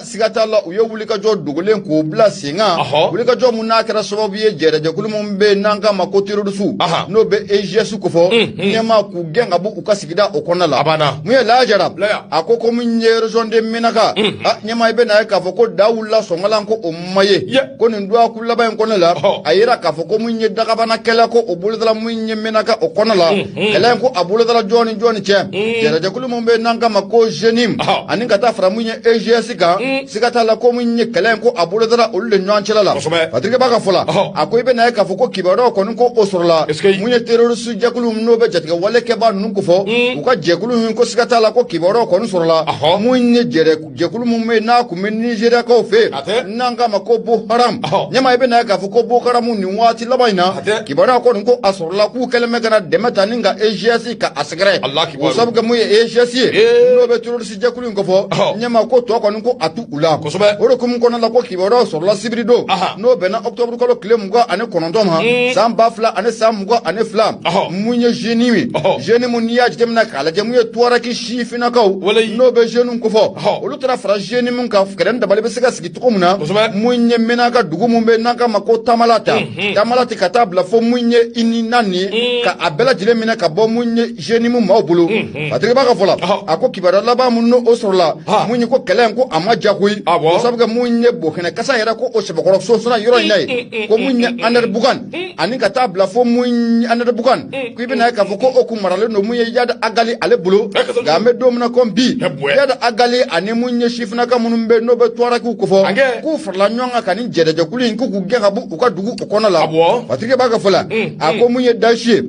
Siga t'a la, u ye wulikajɔ dogolen k'o bila sen kan. Wulikajɔ mun n'a kɛra sababu ye jɛrɛjɛkulu min bɛ yen n'an k'a ma ko terroriste, n'o bɛ EGS kofɔ, ɲɛma, k'u gɛn ka bɔ u ka sigida o kɔnɔna la. Mun ye Laya Jara? A ko mun ye région de Menaka, ɲɛma, i bɛna ye k'a fɔ ko da wulila sɔngɔlan ko o ma ye ko nin dɔgɔkun laban in kɔnɔna la, a yira k'a fɔ ko mun ye dagabana kɛlɛ ko o bolodala mun ye Menaka o kɔnɔna la. Kɛlɛ in ko a bolodala jɔn ni jɔn ni cɛ? Jɛrɛjɛkulu mun bɛ yen n'an k'a ma ko JNIM ani ka taa fara mun ye EGS kan, siga t'a la ko mun ye kɛlɛ in ko a bolodala olu de ɲɔgɔn cɛla la. Patrick b'a ka fɔ la, a ko i bɛna ye k'a fɔ ko kibaruyaw kɔni ko o sɔrɔla mun ye terroriste jɛkulu n'o bɛ jatigɛ wale kɛbaa ninnu kofɔ, u ka jɛkulu in kɔni ko siga t'a la ko kibaruyaw kɔni sɔrɔla mun ye jɛkulu mun bɛ yen n'a kun bɛ Nizeriyakaw fɛ yen n'an k'a ma ko Boko Haram ɲɛma i bɛna ye k'a fɔ ko Boko Haram nin waati laban in na kibaruya kɔni ko a sɔrɔla k'u kɛlen bɛ ka na dɛmɛ ta ni ka EGS ka a sɛgɛrɛ o sabu kɛ mun ye EGS ye n'o bɛ terroriste jɛkulu in kofɔ ɲɛma ko tɔ kɔni ko a t'u la o de hukumu kɔnɔna la ko kibaruyaw sɔrɔla sibiri don n'o bɛnna octobre kalo tile 29 ma san 2022 mun ye JNIM ye JNIM mun n'i y'a jateminɛ k'a lajɛ mun ye Tuareg sifinnakaw n'o bɛ JNIM kofɔ olu taara fara JNIM kan kɛlɛ ni dabali bɛ se ka sigi cogo min na mun ye Menaka dugu mun bɛ n'an k'a ma ko Tamalata Tamalati ka taa bila fo mun ye Ini ka a bɛɛ lajɛlen minɛ ka bɔ mun ye JNIM maaw bolo Patrick b'a ka fɔ la a ko kibaruya laban mun n'o sɔrɔla mun ye ko kɛlɛ in ko a ma diya koyi o sabu kɛ mun ye bokɛnɛ kasa yɛrɛ ko o sɛbɛkɔrɔ sonsonna yɔrɔ in na yen ko mun ye Anderamboukane ani ka taa bila fo mun ye Anderamboukane ko i bɛna ye k'a fɔ ko o kun maralen don mun ye Iyad Ag Ghali ale bolo nka an bɛ don min na komi bi Iyad Ag Ghali ani mun ye sifinnaka minnu bɛ n'o bɛ Tuaregw kofɔ k'u farala ɲɔgɔn kan ka nin jɛrɛjɛkulu in k'u k'u gɛn ka bɔ u ka dugu o kɔnɔ la Patrick b'a ka fɔ la a ko mun ye Daesh ye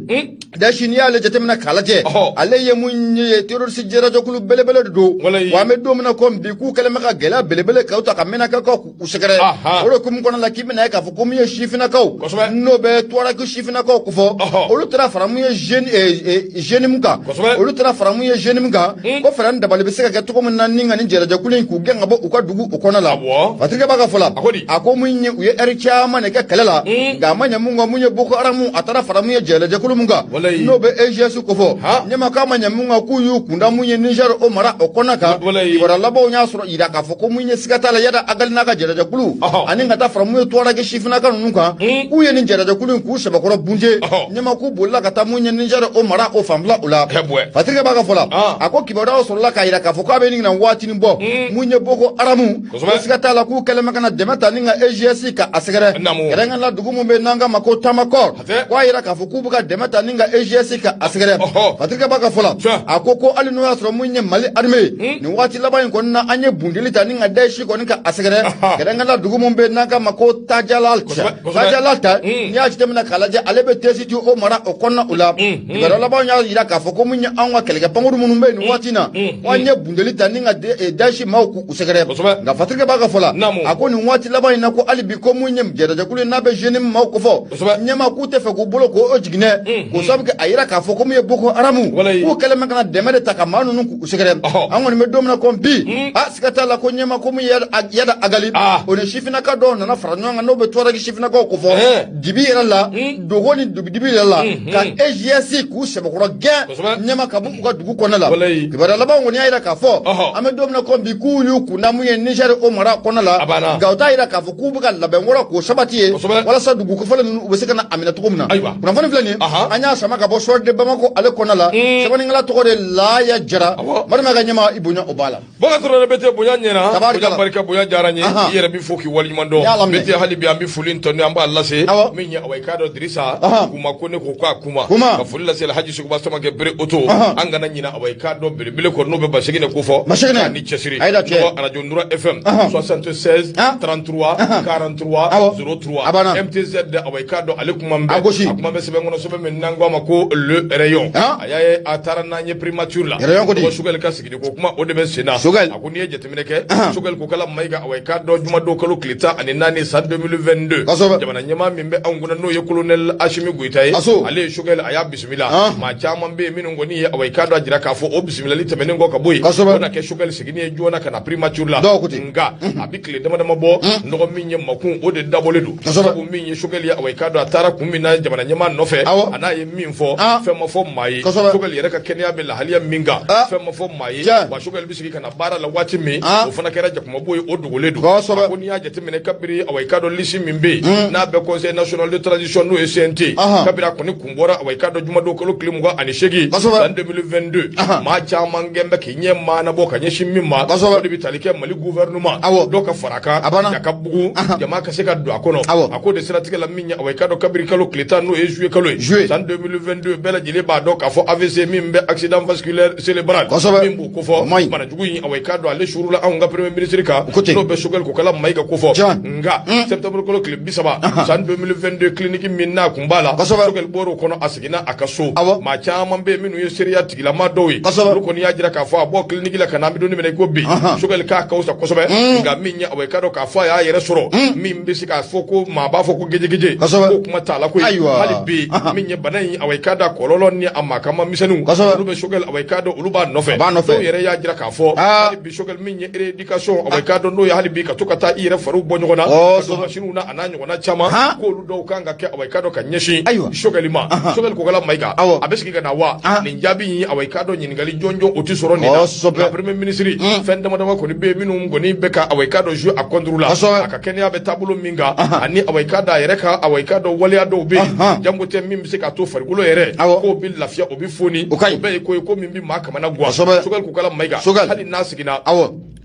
Daesh n'i y'ale jateminɛ k'a lajɛ ale ye mun ye terroriste jɛrɛjɛkulu belebele de don wa an bɛ don min na komi bi k'u kɛlen bɛ ka gɛlɛya belebele k'u ta ka Menakakaw k'u sɛgɛrɛ o de hukumu kɔnɔna la k'i bɛna ye k'a fɔ ko mun ye sifinnakaw n'o bɛ Tuareg sifinnakaw kofɔ olu taara fara mun ye JNIM kan olu taara fara mun ye JNIM kan ko fɛɛrɛ ni dabali bɛ se ka kɛ cogo min na ni ka nin jɛrɛjɛkulu in k'u gɛn ka bɔ u ka dugu o kɔnɔ la Patrick b'a ka fɔ la a ko mun ye u ye ɛri caman de kɛ kɛlɛ la nka a ma ɲɛ mun kan mun ye Boko Haram a taara fara mun ye jɛrɛjɛkulu mun kan n'o bɛ EGS kofɔ ɲɛma k'a ma ɲɛ mun kan k'u y'u kunda mun ye Niger o mara o kɔnɔ kan kibaruya labanw y'a sɔrɔ yira k'a fɔ ko mun ye siga t'a la Iyad Ag Ghali n'a ka jɛrɛjɛkulu ani ka taa fara mun ye Tuareg sifinnaka ninnu kan k'u ye nin jɛrɛjɛkulu in k'u sɛbɛkɔrɔ bunte ɲɛma k'u bolila ka taa mun ye Niger o mara o fanfɛla o la Patrick b'a ka fɔ la a ko kibaruyaw sɔrɔla k'a yira k'a fɔ k'a bɛ nin na waatinin bɔ mun ye Boko Haram ko siga t'a la k'u kɛlen bɛ ka na dɛmɛ ta ni ka EGS ka a sɛgɛrɛ kɛrɛnkɛrɛn la dugu mun bɛ n'an k'a ma ko Tamakɔr k'a yira k'a fɔ k'u bɛ ka dɛmɛ ta ni ka EGS ka a sɛgɛrɛ Patrick b'a ka fɔ la a ko ko hali n'o y'a sɔrɔ mun ye Mali armée nin waati laban in kɔni na an ye bundeli ta ni ka Daesh kɔni ka a sɛgɛrɛ kɛrɛnkɛrɛn la dugu mun bɛ n'an k'a ma ko Tajalata n'i y'a jateminɛ k'a lajɛ ale bɛ Tessit o mara o kɔnɔna o la kibaruya laban y'a yira k'a fɔ ko mun ye anw ka kɛlɛkɛ pankuru minnu bɛ yen nin waati in na ko an ye bundeli ta ni ka Daesh maaw k'u sɛgɛrɛ nka Patrick b'a ka fɔ la a ko nin waati laban in na ko hali bi ko mun ye jɛrɛjɛkulu ye n'a bɛ JNIM maaw kofɔ ɲɛma k'u tɛ fɛ k'u bolo k'o jiginɛ k'o sababu kɛ a yira k'a fɔ ko mun ye Boko Haram k'u kɛlen bɛ ka na dɛmɛ de ta ka maa ninnu k'u sɛgɛrɛ an kɔni bɛ don min na komi bi a siga t'a la ko ɲɛma ko mun ye Iyad Ag Ghali o ni sifinnaka dɔw nana fara ɲɔgɔn kan n'o bɛ Tuareg sifinnakaw kofɔ dibi yɛrɛ la dogo ni dibi yɛrɛ la ka EGS k'u sɛbɛkɔrɔ gɛn ɲɛma ka bɔ u ka dugu kɔnɔna la kibaruya laban kɔni y'a yira k'a fɔ an bɛ don min na komi bi k'u y'u kunda mun ye Niger o mara kɔnɔna la nka u t'a yira k'a fɔ k'u bɛ ka labɛn wɛrɛ k'o sabati ye walasa dugu kofɔlen ninnu u bɛ se ka na a minɛ cogo min na kunnafoni filɛ nin an y'a sama ka bɔ Soir de Bamako ale kɔnɔna la sɛbɛnnikɛla tɔgɔ de Laya Jara Marima ka ɲɛma i bonya o b'a la Bɔkari Tarawele Bete bonya ɲɛna bonya barika bonya diyara n ye i yɛrɛ bɛ fo k'i waleɲuman dɔn Bete hali bi an bɛ foli tɔ an b'a lase min ye awa i k'a dɔn Dirisa kuma ko ne ko k'a kuma ka foli lase Alhaji Seguba Samakɛ bere oto an kana ɲinɛ awa i k'a dɔn belebele kɔ n'o bɛ Baseginɛ ko fɔ ni cɛsiri arajo Nura FM 76 33 43 03 MTZ awa i k'a dɔn ale kuma bɛ a kuma bɛ sɛbɛn kɔnɔ sɛbɛn min n'an ko a ma ko Le Rayon a y'a ye a taara n'an ye primature la Choguel ka sigi ko kuma o de bɛ sen na a ko n'i ye jateminɛ kɛ Choguel Kokala Mayiga awa i k'a dɔn jumadon kalo tile 14 san 2022 jamana ɲɛmaa min bɛ anw kunna n'o ye colonel Asimi Goyita ye ale ye Choguel a y'a bisimila maa caman bɛ yen minnu kɔni ye awa i k'a dɔn a jira k'a fɔ o bisimilali tɛmɛnen kɔ ka bɔ yen o na kɛ Choguel seginni ye joona ka na primature la nka a bɛ tile dama dama bɔ nɔgɔ min ye makun o de dabɔlen don sabu min ye Choguel ye awa i k'a dɔn a taara kun min na jamana ɲɛmaa nɔfɛ a n'a ye min fɔ fɛn ma fɔ maa ye Choguel yɛrɛ ka kɛnɛya bɛ lahaliya min kan fɛn ma fɔ maa ye wa Choguel bɛ segin ka na baara la waati min o fana kɛra jakumabo ye o dogolen don a ko n'i y'a jateminɛ kabiri awa i k'a dɔn lisi min bɛ yen n'a bɛ conseil national de transition n'o ye CNT kabiri a kɔni kun bɔra awa i k'a dɔn jumadon kalo tile 28 san 2022 maa caman kɛn bɛ k'i ɲɛ maanabɔ ka ɲɛsin min ma o de bɛ tali kɛ Mali gouvernement dɔ ka fara a kan a ka bugu jama ka se ka don a kɔnɔ a ko de siratigɛ la min ye awa i k'a dɔn kabiri kalo tile 10 n'o ye juillet kalo ye san 2022 bɛɛ lajɛlen b'a dɔn k'a fɔ AVC min bɛ accident vasculaire cérébral min b'o kofɔ banajugu in awa i k'a dɔn ale suurula anw ka premier ministre kan n'o bɛ Choguel Kokala Mayiga kofɔ nka septembre kalo tile 30 san 2022 clinique min n'a kun b'a la Choguel bɔr'o kɔnɔ a seginna a ka so maa caman bɛ yen minnu ye seereya tigilama dɔw ye, olu kɔni y'a jira k'a fɔ a bɔ clinique la ka na, an bɛ don min na i ko bi, Choguel k'a ka fisa kosɛbɛ. Nka min ye, awa, i k'a dɔn k'a fɔ a y'a yɛrɛ sɔrɔ min bɛ se k'a fɔ ko maa b'a fɔ ko gejegeje, ko kuma t'a la koyi. Hali bi, min ye bana in, awa, i k'a da kɔlɔlɔ ni a makama misɛnninw, olu bɛ Choguel, awa, i k'a dɔn olu b'a nɔfɛ. Dɔw yɛrɛ y'a jira k'a fɔ hali bi Choguel, min ye rééducation, awa, i k'a dɔn n'o ye hali bi ka to ka taa i yɛrɛ fariw bɔ ɲɔgɔn na ka don masiniw na, a n'a ɲɔgɔnna caman, k'olu dɔw kan ka kɛ, awa, i k'a dɔn ka ɲɛsin Choguel ma. Choguel Kokala Mayiga, a bɛ sigi ka na wa nin jaabi in, awa, i k'a dɔn ɲininkali jɔnjɔn o tɛ sɔrɔ nin na. Nka premier ministre, fɛn dama dama kɔni bɛ yen minnu kɔni bɛ ka, awa, i k'a dɔn jouer a contre la, a ka kɛnɛya bɛ taabolo min kan, ani, awa, i k'a dɔn a yɛrɛ ka, awa, i k'a dɔn waleya dɔw bɛ yen, janko tɛ min bɛ se k'a to farikolo yɛrɛ k'o bɛ lafiya, o bɛ foni, o bɛɛ ye ko ye ko min bɛ maa kamana gan. Choguel Kokala Mayiga, hali n'a seginna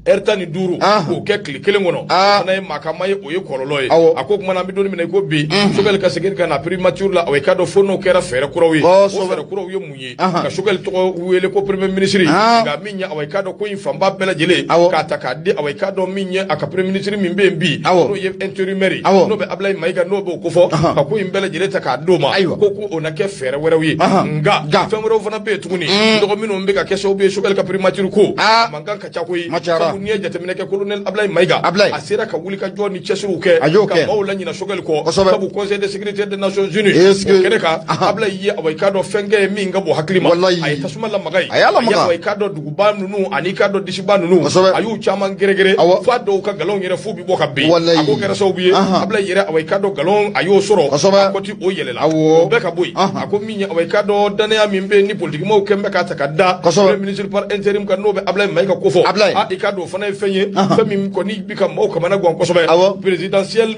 ɛri 15 k'o kɛ tile kelen kɔnɔ, o fana ye maakama ye, o ye kɔlɔlɔ ye. A ko kumana, an bɛ don min na i ko bi, Choguel ka segin ka na primature la, awa, i k'a dɔn fo n'o kɛra fɛɛrɛ kuraw ye. O fɛɛrɛ kuraw ye mun ye? Ka Choguel tɔgɔ wele ko premier ministre, nka min ye, awa, i k'a dɔn ko in fanba bɛɛ lajɛlen k'a ta k'a di, awa, i k'a dɔn min ye a ka premier ministre min bɛ yen bi, n'o ye intérimaire ye, n'o bɛ Ablaye Mayiga, n'o b'o kofɔ, ka ko in bɛɛ lajɛlen ta k'a d'o ma, ko o na kɛ fɛɛrɛ wɛrɛw ye. Nka fɛn wɛrɛw fana bɛ yen tuguni, dɔgɔ minnu bɛ ka kɛ sababu ye Choguel ka primature ko a mankan ka ca koyi. Sabu n'i ye jateminɛ kɛ, colonel Ablaye Mayiga, a sera ka wuli ka jɔ ni cɛsiriw kɛ ka maaw laɲina Choguel kɔ, sabu Conseil de sécurité des Nations Unies, o kɛnɛ kan, Ablaye ye, awa, i k'a dɔn fɛn kɛ ye min ka bon hakili ma, a ye tasuma lamaga yen, a ye, awa, i k'a dɔn duguba ninnu ani i k'a dɔn disiba ninnu, a y'u caman gɛrɛgɛrɛ f'a dɔw ka galonw yɛrɛ f'u bɛ bɔ ka bin. A ko kɛra sababu ye Ablaye yɛrɛ, awa, i k'a dɔn galon a y'o sɔrɔ, a kɔti o yɛlɛla, o bɛɛ ka bɔ yen. A ko min ye, awa, i k'a dɔn danaya min bɛ yen ni politikimaw kɛn bɛ k'a ta ka da premier ministre par intérim kan, n'o bɛ Ablaye Mayiga ko fɔ, i k'a dɔn o fana ye fɛn ye, fɛn min kɔni bi ka maaw kamana gan kosɛbɛ. Présidentielle,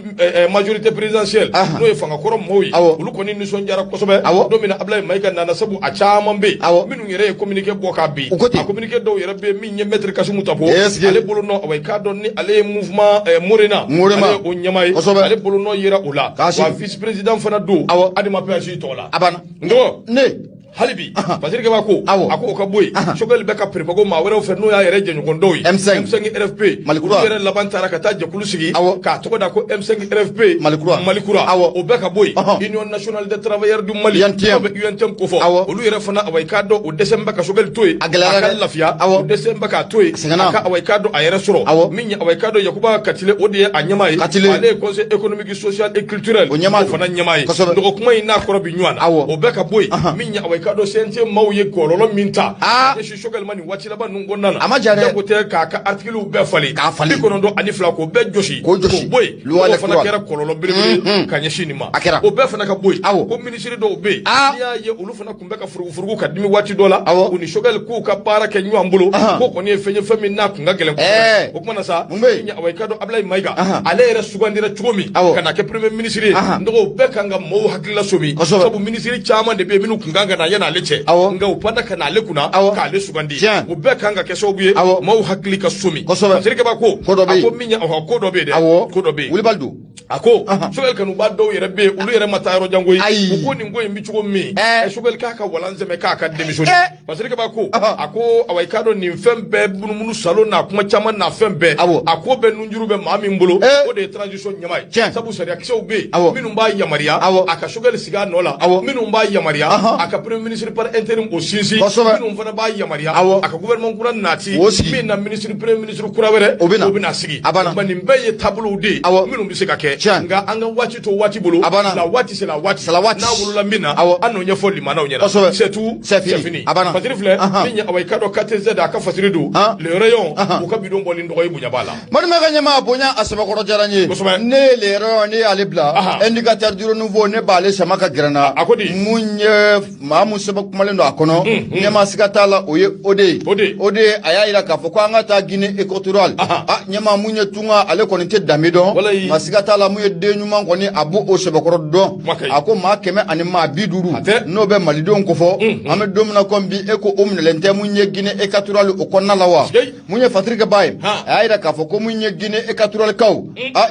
majorité présidentielle, n'o ye fangakɔrɔ maaw ye, olu kɔni nisɔndiyara kosɛbɛ don min na Ablaye Mayiga nana, sabu a caman bɛ yen minnu yɛrɛ ye communiqué bɔ k'a bin. A communiqué dɔw yɛrɛ bɛ yen, min ye maître Kassoum Tapo, ale bolo nɔ, awa, i k'a dɔn ni ale ye mouvement Morena, ale ye o ɲɛmaa ye, ale bolo nɔ yera o la, wa vice président fana don Adama PAJ tɔgɔ la. A banna. N dɔgɔ ne hali bi Fasiri Keba ko a ko o ka bɔ yen, Choguel bɛ ka préparer maa wɛrɛw fɛ, n'o y'a yɛrɛ jɛɲɔgɔn dɔw ye, M5 M5 RFP. Malikura. Olu yɛrɛ laban taara ka taa jɛkulu sigi k'a tɔgɔ da ko M5 RFP Malikura. Malikura. O bɛɛ ka bɔ yen, Union nationale des travailleurs du Mali, UNTM. n'o bɛ UNTM ko fɔ, olu yɛrɛ fana, awa, i k'a dɔn o dɛsɛ bɛ ka Choguel to yen, A gɛlɛyara a ka dɛ. lafiya, o dɛsɛ bɛ k'a to yen, a ka, awa, i k'a dɔn a yɛrɛ sɔrɔ min ye, awa, i k'a dɔn Yakuba Katile, o de ye a ɲɛmaa ye. Katile. Ale ye Conseil économique, social et culturel, O ɲɛmaa o fana ɲɛmaa ye. Dɔgɔ kuma in n'a kɔrɔ bi ɲɔgɔn na, o bɛɛ ka bɔ yen. Min ye, awa, i k'a dɔn CNT maaw ye kɔlɔlɔ min ta ɲɛsin Choguel ma nin waati laban ninnu kɔnɔna na, A ma ja dɛ. Janko tɛ k'a ka articles bɛɛ falen, K'a falen. 92 k'o bɛɛ jɔsi, K'o jɔsi. k'o bɔ yen, Loi o fana électorale. kɛra kɔlɔlɔ belebele ka ɲɛsin nin ma. A kɛra. O bɛɛ fana ka bɔ yen. Ko minisiri dɔw bɛ yen, n'i y'a ye olu fana tun bɛ ka furugufurugu ka dimi waati dɔ la, u ni Choguel k'u ka baara kɛ ɲɔgɔn bolo, ko kɔni ye fɛn ye, fɛn min n'a kun ka gɛlɛn kosɛbɛ. O kuma na sa, Mun bɛ yen? min ye, awa, i k'a dɔn Ablaye Mayiga, ale yɛrɛ sugandira cogo min ka na kɛ premier ministre ye, n dɔgɔ, o bɛɛ kan ka maaw hakili lasomi, sabu minisiri caman de bɛ yen minnu kun kan ka na yan'ale cɛ, nka u panna ka na ale kunna k'ale sugandi. O bɛɛ kan ka kɛ sababu ye maaw hakili ka somi. Fasiri Keba ko Ko dɔ bɛ a yen. ko min ye, ɔhɔ, ko dɔ bɛ yen dɛ, ko dɔ bɛ yen. Wulibali don. A ko Choguel kanuba dɔw yɛrɛ bɛ yen, olu yɛrɛ ma taa yɔrɔ jan koyi. Ayi. U ko nin ko in bɛ cogo min, Choguel k'a ka walan sɛmɛ k'a ka démissionner. Fasiri Keba ko a ko, awa, i k'a dɔn nin fɛn bɛɛ munumunu salo n'a kuma caman n'a fɛn bɛɛ, a ko bɛɛ nunjuru bɛ maa min bolo, o de ye transition ɲɛmaa ye, sabu sariyakisɛw bɛ yen minnu b'a yamaruya a ka Choguel sigi a nɔ la, minnu b'a yamaruya a ka premier ministre par intérim o sinsin, minnu fana b'a yamaruya a ka gouvernement kura nati, O sigi. min na ministre premier ministre kura wɛrɛ, O bɛ na. o bɛ na sigi. A banna. Nka nin bɛɛ ye taabolow de ye minnu bɛ se ka kɛ, nka an ka waati to waati bolo. A banna. La waati c'est la waati. C'est la waati. N'a wolola min na, an n'o ɲɛfɔ limanaw ɲɛna. Kosɛbɛ. C'est tout. C'est fini. A banna. Fasiri filɛ min ye, awa, i k'a dɔn KTZ a ka fasiri don, le rayon, u ka bidon bɔlen dɔgɔ ye, bonya b'a la. Malimɛ ka ɲɛmaa, bonya a sɛbɛkɔrɔ diyara n ye. Ne ye le rayon, ne y'ale bila, Indicateur du renouveau, ne b'ale sama ka gɛrɛ n na. A ko di? Mun ye maa mun sɛbɛn kumalen don a kɔnɔ, ɲɛmaa siga t'a la, o ye o de ye. O de ye. O de ye, a y'a yira k'a fɔ ko an ka taa Guinée équatoriale. Ɲɛmaa, mun ye tunga, ale kɔni tɛ danbe dɔn, nka siga t'a la, mun ye den ɲuman kɔni, a b'o o sɛbɛkɔrɔ dɔn. Kuma ka ɲi. A ko maa 150 A tɛ. n'o bɛ malidenw kofɔ, an bɛ don min na komi bi, e ko o minɛlen tɛ mun ye Guinée équatoriale o kɔnɔna la wa? Mun ye Fatirikɛ ba ye, a y'a yira k'a fɔ ko mun ye Guinée équatoriale kaw,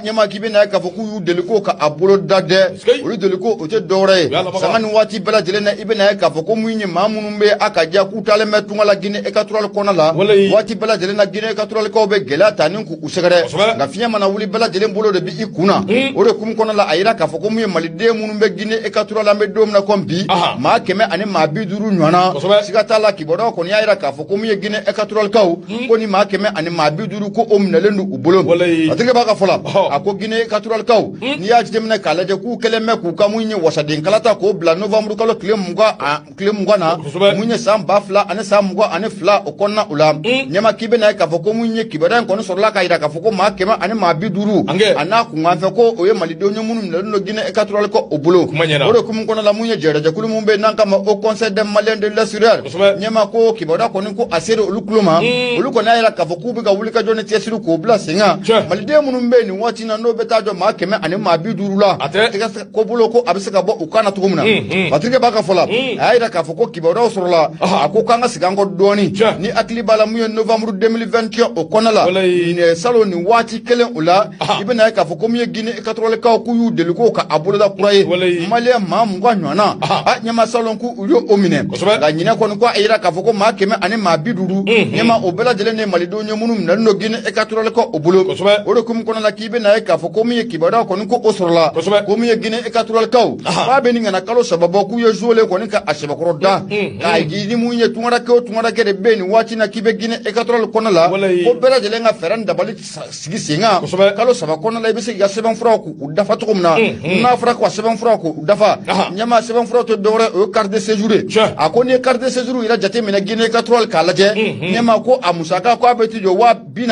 ɲɛmaa, k'i bɛ na ye k'a fɔ k'u y'u deli ko ka a bolo da dɛ. Olu deli ko o tɛ dɔwɛrɛ ye, U y'a lamaga. Sanga ni waati bɛɛ lajɛlen na, i bɛ na ye k'a fɔ ko mun ye maa minnu bɛ a ka diya k'u taalen bɛ tunga la Guinée équatoriale kɔnɔna la, waati bɛɛ lajɛlen na Guinée équatoriale kaw bɛ gɛlɛya ta ni k'u sɛgɛrɛ, nka fiɲɛ mana wuli, bɛɛ lajɛlen bolo de bɛ i kun na. O de hukumu kɔnɔ la, a yira k'a fɔ ko mun ye maliden minnu bɛ Guinée Équatoriale, an bɛ don min na komi bi, maa 150 ɲɔgɔn na. Siga t'a la, kibaruyaw kɔni y'a yira k'a fɔ ko mun ye Guinée Équatoriale kaw, ko ni maa 150 ko o minɛlen don u bolo. Patrick b'a ka fɔ la, a ko Guinée Équatoriale kaw, n'i y'a jateminɛ k'a lajɛ, k'u kɛlen bɛ k'u ka mun ye wasaden kalata k'o bila novembre kalo tile 20 na, mun ye san 2022 o kɔnɔna o la. Ɲɛma k'i bɛna ye k'a fɔ ko mun ye kibaruya in kɔni sɔrɔla k'a yira k'a fɔ ko maa 150 a n'a kunkanfɛ, ko o ye malidenw ye minnu minɛlen don Guinée Équatoriale kɔ o bolo. O de hukumu kɔnɔ la, mun ye jɛrɛjɛkulu mun bɛ yen n'an k'a ma Haut Conseil des Maliens de l'extérieur, ɲɛma ko kibaruya kɔni ko a sera olu tulo ma. Olu kɔni y'a yira k'a fɔ k'u bɛ ka wulikajɔ ni cɛsiri k'o bila sen kan. Maliden minnu bɛ yen nin waati in na, n'o bɛ taa jɔ maa 150 la, tigɛ ko bolo ko a bɛ se ka bɔ u kan na cogo min na. Patrick b'a ka fɔ la, a y'a yira k'a fɔ ko kibaruyaw sɔrɔla, a ko k'an ka segin an kɔ dɔɔni. Ni hakili b'a la, mun ye novembre 2021 o kɔnɔna la, salon nin waati kelen o la, i bɛna ye k'a fɔ ko mun ye Guinée Équatoriale kaw k'u y'u deli ko ka a boloda kura ye, maliyɛn maa 20 ɲɔgɔnna, a ɲɛma salon k'u y'o minɛ. Nka ɲinɛ kɔni ko a yira k'a fɔ ko maa 150, ɲɛma o bɛɛ lajɛlen de ye malidenw ye minnu minɛlen don Guinée Équatoriale kɔ o bolo. O de hukumu kɔnɔ la, k'i bɛna ye k'a fɔ ko min ye kibaruya kɔni ko o sɔrɔla, ko min ye Guinée Équatoriale kaw k'a bɛ nin ka na kalo 3 bɔ, k'u ye zole kɔni ka a sɛbɛkɔrɔ da k'a ni mun ye tungarakɛ o tungarakɛ de bɛ yen nin waati in na k'i bɛ Guinée Équatoriale kɔnɔ la, ko bɛɛ lajɛlen ka fɛɛrɛ ni dabali sigi sen kan. Kalo 3 kɔnɔ la, i bɛ se k'i ka sɛbɛnfuraw k'u dafa cogo min na. N'a fɔra ko ka sɛbɛnfuraw k'u dafa, ɲɛma sɛbɛnfuraw tɛ dɔwɛrɛ, o ye carte de séjour ye. A ko n'i ye carte de séjour yɛrɛ jateminɛ Guinée Équatoriale k'a lajɛ, ɲɛma ko a musaka ko a bɛ t'i jɔ 40 000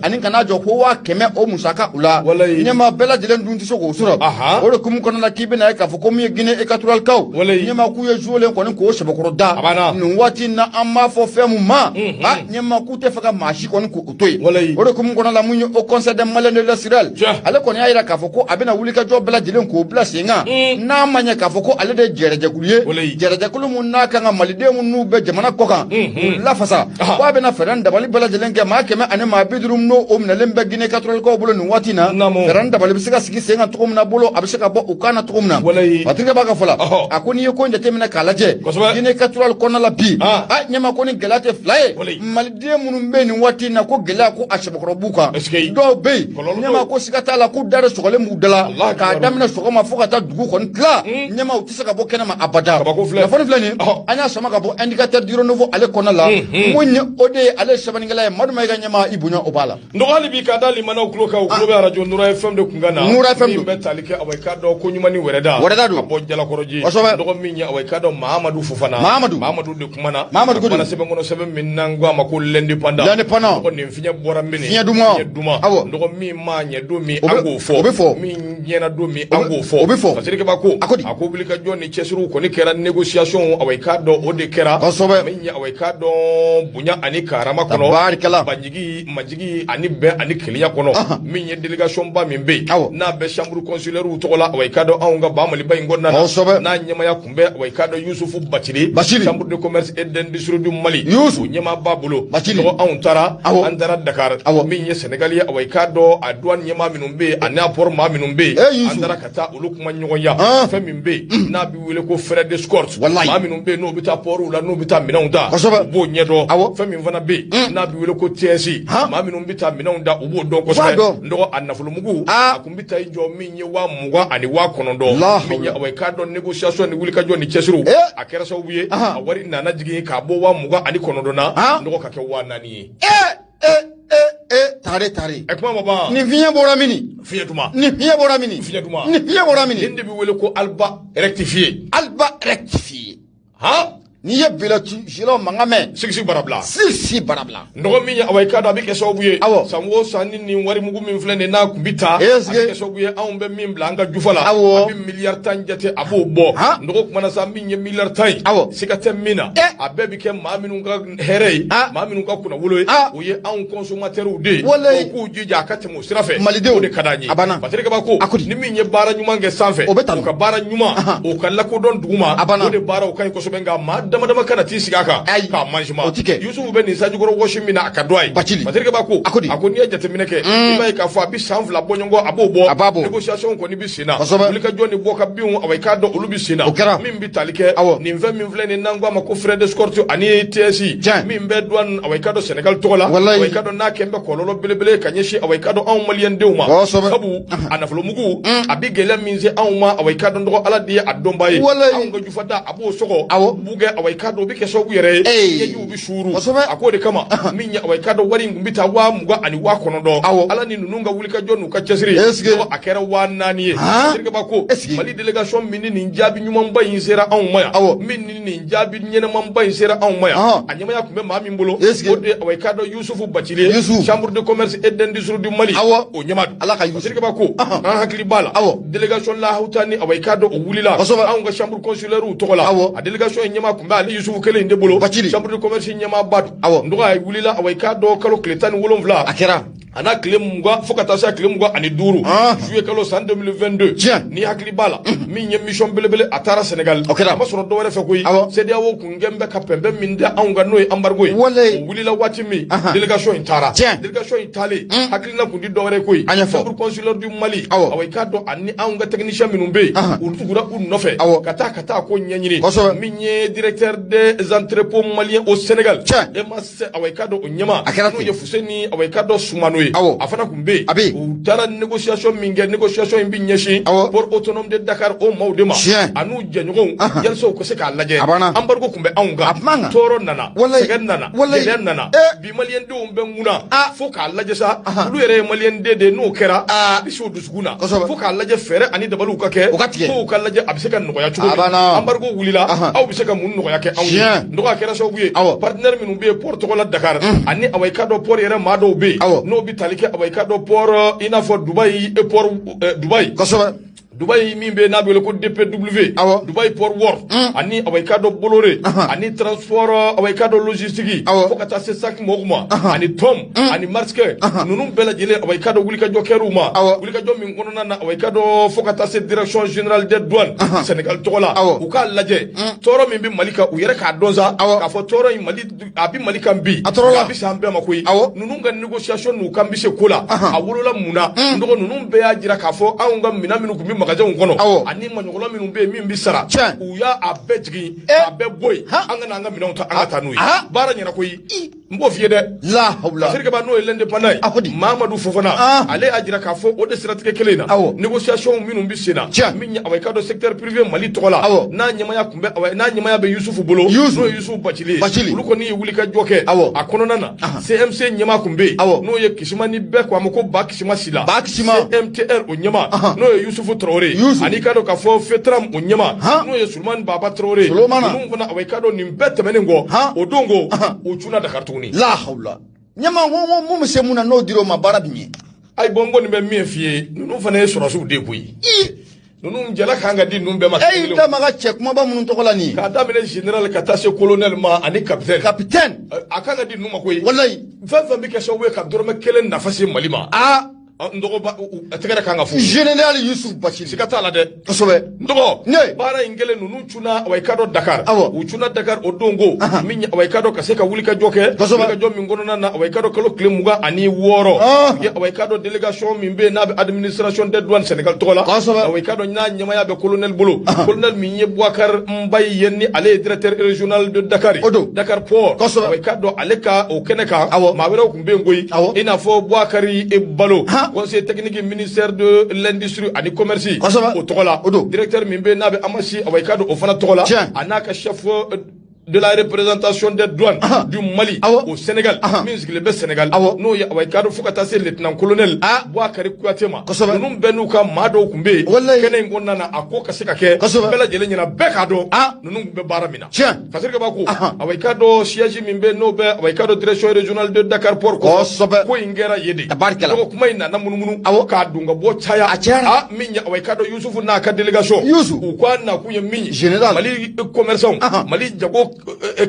ani ka n'a jɔ ko 100 000 o musaka u la. Ɲɛma bɛɛ lajɛlen dun tɛ se k'o sɔrɔ. O de hukumu kɔnɔ la, k'i bɛna ye k'a fɔ ko min ye Guinée Équatoriale kaw, ɲɛma k'u ye zolen kɔni k'o sɛbɛkɔrɔ da nin waati in na, an b'a fɔ fɛn mun ma, a ɲɛma k'u tɛ fɛ ka maa si kɔni k'o to yen. O de hukumu kɔnɔ la, mun ye Haut Conseil des Maliens de l'extérieur, ale kɔni y'a yira k'a fɔ ko a bɛna wulikajɔ bɛɛ lajɛlen k'o bila sen kan, n'a ma ɲɛ k'a fɔ ko ale de ye jɛrɛjɛkulu ye, jɛrɛjɛkulu mun n'a kan ka maliden minnu bɛ jamana kɔ kan k'u lafasa, ko a bɛna fɛɛrɛ ni dabali bɛɛ lajɛlen kɛ maa 150 n'o o minɛlen bɛ Guinée Équatoriale kaw bolo nin waati in na, fɛɛrɛ ni dabali bɛ se ka sigi sen kan cogo min na, bolo a bɛ se ka bɔ u kan na cogo min na. Patrick b'a ka fɔ la, a ko n'i ye ko in jateminɛ k'a lajɛ, Guinée Équatoriale kɔnɔna la bi, a ɲɛma ko ni gɛlɛya tɛ fila ye, maliden minnu bɛ nin waati in na ko gɛlɛya ko a sɛbɛkɔrɔ b'u kan, dɔw bɛ yen ɲɛma ko siga t'a la k'u da de sɔgɔlen b'u da la k'a daminɛ sɔgɔma fo ka taa dugu kɔni tila, ɲɛma u tɛ se ka bɔ kɛnɛma abada. Kunnafoni filɛ nin, an y'a sama ka bɔ Indicateur du Renouveau ale kɔnɔna la, mun ye o de ye, ale ye sɛbɛnnikɛla ye. Madu Mayiga, ɲɛma i bonya o b'a la. Nɔgɔ hali bi ka da limanaw tulo kan, u tulo bɛ arajo Nura FM de kun kan na. Nura FM min bɛ tali kɛ awa i k'a dɔn ko ɲuman ni wɛrɛda don ka bɔ Jalakɔrɔji. Dɔgɔ min ye awa i k'a dɔn Mahamadu Fofana, Mahamadu de kumana, Mahamadu ko kumana sɛbɛn kɔnɔ, sɛbɛn min n'an ko a ma ko l'Indépendant. L'Indépendant. Dɔgɔ nin fiɲɛ bɔra min, fiɲɛ duman, awɔ, dɔgɔ min maa ɲɛ don min an k'o fɔ, o bɛ fɔ, min ɲɛna don min an k'o fɔ, o bɛ fɔ. Patrick b'a ko a ko wulikajɔ ni cɛsiriw kɔni kɛra, négociation awa i k'a dɔn o de kɛra. Min ye awa i k'a dɔn bonya ani karama kɔnɔ, tabarikala, banjigi majigi ani bɛn ani kelenya kɔnɔ, min ye délégation ba min bɛ yen n'a bɛ chambre consulaire tɔgɔ la, awa i k'a dɔn anw ka ba Maliba in kɔnɔna na, n'a ɲɛmaya kun bɛ awa i k'a dɔn Yusufu Bacili, chambre de commerce et d'industrie du Mali, o ɲɛmaa b'a bolo. Dɔgɔ anw taara, an taara Dakar, min ye Sénégal ye, awa i k'a dɔn a douane ɲɛmaa minnu bɛ yen ani a port maa minnu bɛ yen, an taara ka taa olu kuma ɲɔgɔnya. Fɛn min bɛ yen n'a bɛ wele ko frais d'escorte, maa minnu bɛ yen n'u bɛ taa port la, n'u bɛ taa minɛnw ta, u b'o ɲɛdɔn. Fɛn min fana bɛ yen n'a bɛ wele ko TS, maa minnu bɛ taa minɛnw da, u b'o dɔn kosɛbɛ. Dɔgɔ a nafolomugu a kun bɛ taa i jɔ min ye 20 000 ani 9,000, min ye awa i k'a dɔn négociation ni wulikajɔ ni cɛsiriw, a kɛra sababu ye a wari nana jigin k'a bɔ 29,000 na, dɔgɔ ka kɛ 4 000 ye. Tare. Ɛ kuma ma ban. Nin fiɲɛ bɔra mini? Fiɲɛ duman. Nin fiɲɛ bɔra mini? Fiɲɛ duman. Nin fiɲɛ bɔra mini? Nin de bɛ wele ko Alba rectifié. Alba rectifié. Han? N'i ye bilɔti mankan mɛn. Sigi barabila. Sisi barabila. Nɔgɔ min ye awa i k'a dɔn a bɛ kɛ sababu ye. Awɔ. San o san ni nin warimugu min filɛ nin n'a kun bɛ taa. A bɛ kɛ sababu ye anw bɛ min bila an ka jufa la. Awɔ. A bɛ miliyari 10 jate a b'o bɔ. Nɔgɔ kumana sa min ye miliyari 10 ye. Awɔ. Siga tɛ min na. A bɛɛ bɛ kɛ maa minnu ka hɛrɛ ye. Maa minnu ka kunnawolo ye. O ye anw consommateurs de ye. Walayi. O k'u jija a ka tɛmɛ o sira fɛ. Malidenw. O de ka d'an ye. A banna. Patrick b'a ko. A ko di. Ni min ye baara ɲuman kɛ sanfɛ. O bɛ tanu. O ka baara ɲuman. Ahan. O ka lakodɔn duguma. A banna. O de baaraw ka ɲi kosɛbɛ nka maa da dama dama kana t'i sigi a kan k'a manjima. O ti kɛ. Yusufu bɛ nin sanjikɔrɔ wɔsi min na, a ka dɔn a ye. Bacili. Patrick b'a ko. A ko di? A ko n'i ye jateminɛ kɛ, i b'a ye k'a fɔ a bɛ san 2 bɔ ɲɔgɔn kɔ, a b'o bɔ. A b'a bɔ. Négociation kɔni bɛ sen na. Kosɛbɛ. Wulikajɔ ni bɔ ka binw, awa, i k'a dɔn olu bɛ sen na. O kɛra. Min bɛ tali kɛ. Awɔ. Nin fɛn min filɛ nin, n'an ko a ma ko frais d'escorte ani TSI. Tiɲɛ. Min bɛ douane, awa, i k'a dɔn Sénégal tɔgɔ la. Walayi. Awa, i k'a dɔn n'a kɛn bɛ kɔlɔlɔ belebele ka ɲɛsin, awa, i k'a dɔn anw maliyɛn denw ma. Kosɛbɛ. Sabu a nafolomugu a bɛ gɛlɛya min se anw ma, awa, i k'a dɔn dɔgɔ Ala de ye a dɔnba ye. Walayi. Anw ka jufada a b'o sɔgɔ. Awɔ. Bugɛ, awa, i k'a dɔn o bɛ kɛ sababu yɛrɛ ye. Ee. Ɲɛjiw bɛ suuru. Kosɛbɛ. A k'o de kama min ye, awa, i k'a dɔn wari in kun bɛ taa 20,000 ani 90,000. Awɔ. Ala ni ninnu ka wulikajɔ n'u ka cɛsiri. Est-ce que- Dɔgɔ, a kɛra 4000 ye. Han? Patrick b'a ko Est-ce que- Mali délégation min ni nin jaabi ɲumanba in sera anw ma yan. Awɔ. Min ni nin jaabi ɲɛnɛmanba in sera anw ma yan. Ɔhɔn. A ɲɛmaya tun bɛ maa min bolo. Est-ce que- O de ye, awa, i k'a dɔn Yusufu Bacili ye. Yusufu. Chambre de commerce et d'industrie du Mali. Awɔ. O ɲɛma don. Ala ka Yusufu. Patrick b'a ko Ɔhɔn. an hakili b'a la. Awɔ. Délégation lahuta ni, awa, i k'a dɔn o wulila. Kosɛbɛ. Anw ka chambre consulaire tɔgɔ la. Awɔ. A délégation in ɲɛma tun bɛ ale Yusufu kelen in de bolo. Bacili. Chambre de commerce ɲɛmaaba don. Awɔ. N dɔgɔ a wulila, awa, i k'a dɔn kalo tile 17. A kɛra. A n'a tile 20 fo ka taa se a tile 25. Ah. Juillet kalo san 2022. Tiɲɛ. Ni hakili b'a la, min ye mission belebele, a taara Sénégal. O kɛra. A ma sɔrɔ dɔwɛrɛ fɛ koyi. Awɔ. CEDEAO kun kɛn bɛ ka pɛnpɛn min da anw kan, n'o ye embargo ye. Walayi. O wulila waati min, Ahan. délégation in taara. Tiɲɛ. Délégation in taalen, hakilina kun ti dɔwɛrɛ koyi. An ɲɛfɔ. Chambre consulaire du Mali. Awɔ. Awa, i k'a dɔn ani anw ka technicien minnu bɛ yen, Ahan. olu tugura u nɔfɛ. Awɔ. Ka taa ko ɲɛɲini. Kosɛbɛ. Min ye directeur des entrepôts maliens au Sénégal. Tiɲɛ. E ma se, awa, i k'a dɔn o ɲɛma. A kɛra n'o ten. ye Fuseni, awa, i k'a dɔn Sumano ye. Awɔ. A fana tun bɛ yen. A bɛ yen. U taara négociation min kɛ, négociation in bɛ ɲɛsin. Awɔ. Port autonome de Dakar o maaw de ma. Tiɲɛ. A n'u jɛɲɔgɔnw. Ahan. Yalisa u ka se k'a lajɛ. A banna. Embargo tun bɛ anw kan. A tun b'an kan. Tɔɔrɔ nana. Walayi. Sɛgɛn nana. Walayi. Gɛlɛya nana. Eh. Bi maliyɛn denw bɛ mun na. Ah. Fo k'a lajɛ sa. Ahan. Olu yɛrɛ ye maliyɛn den de ye, n'o kɛra. Ah. A bɛ se o dusukun na. Kosɛbɛ. Fo k'a lajɛ fɛɛrɛ ani dabaliw ka kɛ. O ka tigɛ. Kow ka lajɛ a bɛ se ka nɔgɔya cogo A min. banna. Embargo wulila. Ahan. Aw bɛ se ka mun nɔgɔya kɛ anw ye. Tiɲɛ. Nɔgɔya kɛra sababu ye. Awɔ. Partenaire minnu bɛ yen port tɔgɔ la Dakar. Ani, awa, i k'a dɔn port yɛrɛ maa dɔw bɛ yen. Awɔ. N'o bɛ tali kɛ, awa, i k'a dɔn port, i n'a fɔ Dubaï port, Dubaï. Kosɛbɛ. Dubaï min bɛ yen n'a bɛ wele ko DPW. Awɔ. Dubaï Port World. Ani, awa, i k'a dɔn Bolloré. Ani transport, awa, i k'a dɔn logistique. Awɔ. Fo ka taa se SAC mɔgɔw ma. Ani Tom. Ani Maersk. Ninnu bɛɛ lajɛlen, awa, i k'a dɔn wulikajɔ kɛr'u ma. Awɔ. Wulikajɔ min kɔnɔna na, awa, i k'a dɔn fo ka taa se direction générale des douanes. Sénégal tɔgɔ la. Awɔ. U k'a lajɛ. Tɔɔrɔ min bɛ Mali kan, u yɛrɛ k'a dɔn sa. Awɔ. K'a fɔ tɔɔrɔ in Mali a bɛ Mali kan bi. A tɔɔrɔ la. A bɛ se an bɛɛ ma koyi. Awɔ. Ninnu ka négociation n'u kan bɛ se ko la. A wolola mun na? N dɔgɔ, ninnu bɛɛ y'a jira k'a fɔ anw ka minɛn minnu tun bɛ magasinw kɔnɔ. Awɔ. Ani maɲɔgɔlɔ minnu bɛ yen min bɛ sara. Tiɲɛ. U y'a a bɛɛ jigin. Eh. A bɛɛ bɔ yen. Han. An ka n'an ka minɛnw ta, an ka taa n'u ye. Ah. Baara ɲɛna koyi. N b'o f'i ye dɛ. La hawla. Patrick Ba n'o ye l'indépendant ye. A ko di? Mamadu Fofana. Ah. Ale y'a jira k'a fɔ o de siratigɛ kelen in na. Awɔ. Négociation minnu bɛ sen na. Tiɲɛ. Min ye, awa, i k'a dɔn secteur privé Mali tɔgɔ la. Awɔ. N'a ɲɛmaya tun bɛ, awa, n'a ɲɛmaya bɛ Yusufu bolo. Yusufu. N'o ye Yusufu Bacili ye. Bacili. Olu kɔni ye wulikajɔ kɛ. Awɔ. A kɔnɔna na. CMC ɲɛmaa tun bɛ yen. Awɔ. N'o ye Kisima ni bɛɛ ko a ma ko Ba Kisima Sila. Ba Kisima. CMTR o ɲɛmaa. Ahan. N'o ye Yusufu Traoré. Yusufu. Ani i k'a dɔn k'a fɔ FETRAM o ɲɛmaa. Han. N'o ye Sulemani Baba Traoré. Sulemana. Ninnu fana, awa, i k'a dɔn nin bɛɛ tɛmɛnen kɔ. Han. O don ko. Ahan. U cunna Dakar tuguni. La hawla. Ɲɛma ko mun bɛ se mun na n'o dir'o ma, baara bɛ ɲɛ. Ayi bɔn, n kɔni bɛ min f'i ye, ninnu fana ye sɔrɔsiw de koyi. Ninnu jala kan ka di ninnu bɛɛ ma. E y'i da maga cɛ kumaba minnu tɔgɔ la nin ye. K'a daminɛ général ka taa se colonel ma ani capitaine. Capitaine. A kan ka di ninnu ma koyi. Walayi. Fɛn fɛn bɛ kɛ sababu ye ka dɔrɔmɛ kelen nafa se Mali ma. Aa. N dɔgɔ ba, a tɛgɛrɛ kan ka fo. Général Yusuf Bacili. Siga t'a la dɛ. Kosɛbɛ. N dɔgɔ. Ne. Baara in kɛlen, ninnu cunna, awa, i k'a dɔn Dakar. Awɔ. U cunna Dakar o don ko. Min ye, awa, i k'a dɔn ka se ka wulikajɔ kɛ. Kosɛbɛ. Wulikajɔ min kɔnɔna na, awa, i k'a dɔn kalo tile 26. Ah. U ye, awa, i k'a dɔn délégation min bɛ yen n'a bɛ administration des douanes Sénégal tɔgɔ la. Kosɛbɛ. Awa, i k'a dɔn n'a ɲɛmaaya bɛ colonel bolo. Colonel min ye Boubacar Mbaye ye, ni ale ye directeur régional de Dakar ye. O don. Dakar port. Kosɛbɛ. Awa, i k'a dɔn ale ka o kɛnɛ kan. Awɔ. Maa wɛrɛw tun bɛ yen koyi. Awɔ. I n'a fɔ Bouakari Balo. Han. Conseiller technique ministère de l'industrie ani commerce. Kosɛbɛ. O tɔgɔ la. O don. Directeur min bɛ yen n'a bɛ Amasi, awa, i k'a dɔn o fana tɔgɔ la. Tiɲɛ. A n'a ka chef de la représentation des douanes Ahan. du Mali Awɔ. au Sénégal Ahan. min sigilen bɛ Sénégal, Awɔ. n'o ye, awa, i k'a dɔn fo ka taa se lieutenant colonel Ah. Bouakari Kouyaté ma. Kosɛbɛ. Ninnu bɛɛ n'u ka maa dɔw tun bɛ yen Walayi. kɛnɛ in kɔnɔna na, a ko ka se ka kɛ Kosɛbɛ. bɛɛ lajɛlen ɲɛna, bɛɛ k'a dɔn Ah. ninnu tun bɛ baara min na. Tiɲɛ. Fasirike b'a ko, Ahan. awa, i k'a dɔn siège min bɛ yen n'o bɛ, awa, i k'a dɔn direction régionale de Dakar port kɔfɛ. Kosɛbɛ. Ko in kɛra yen de. Tabarikala. Dɔgɔ kuma in nana munumunu. Awɔ. K'a don ka bɔ caya. A cayara. Ah, min ye, awa, i k'a dɔn Yusufu n'a ka délégation. Yusufu. U k'a nakun ye min ye. Général. Mali commerçant. Ahan. Mali jago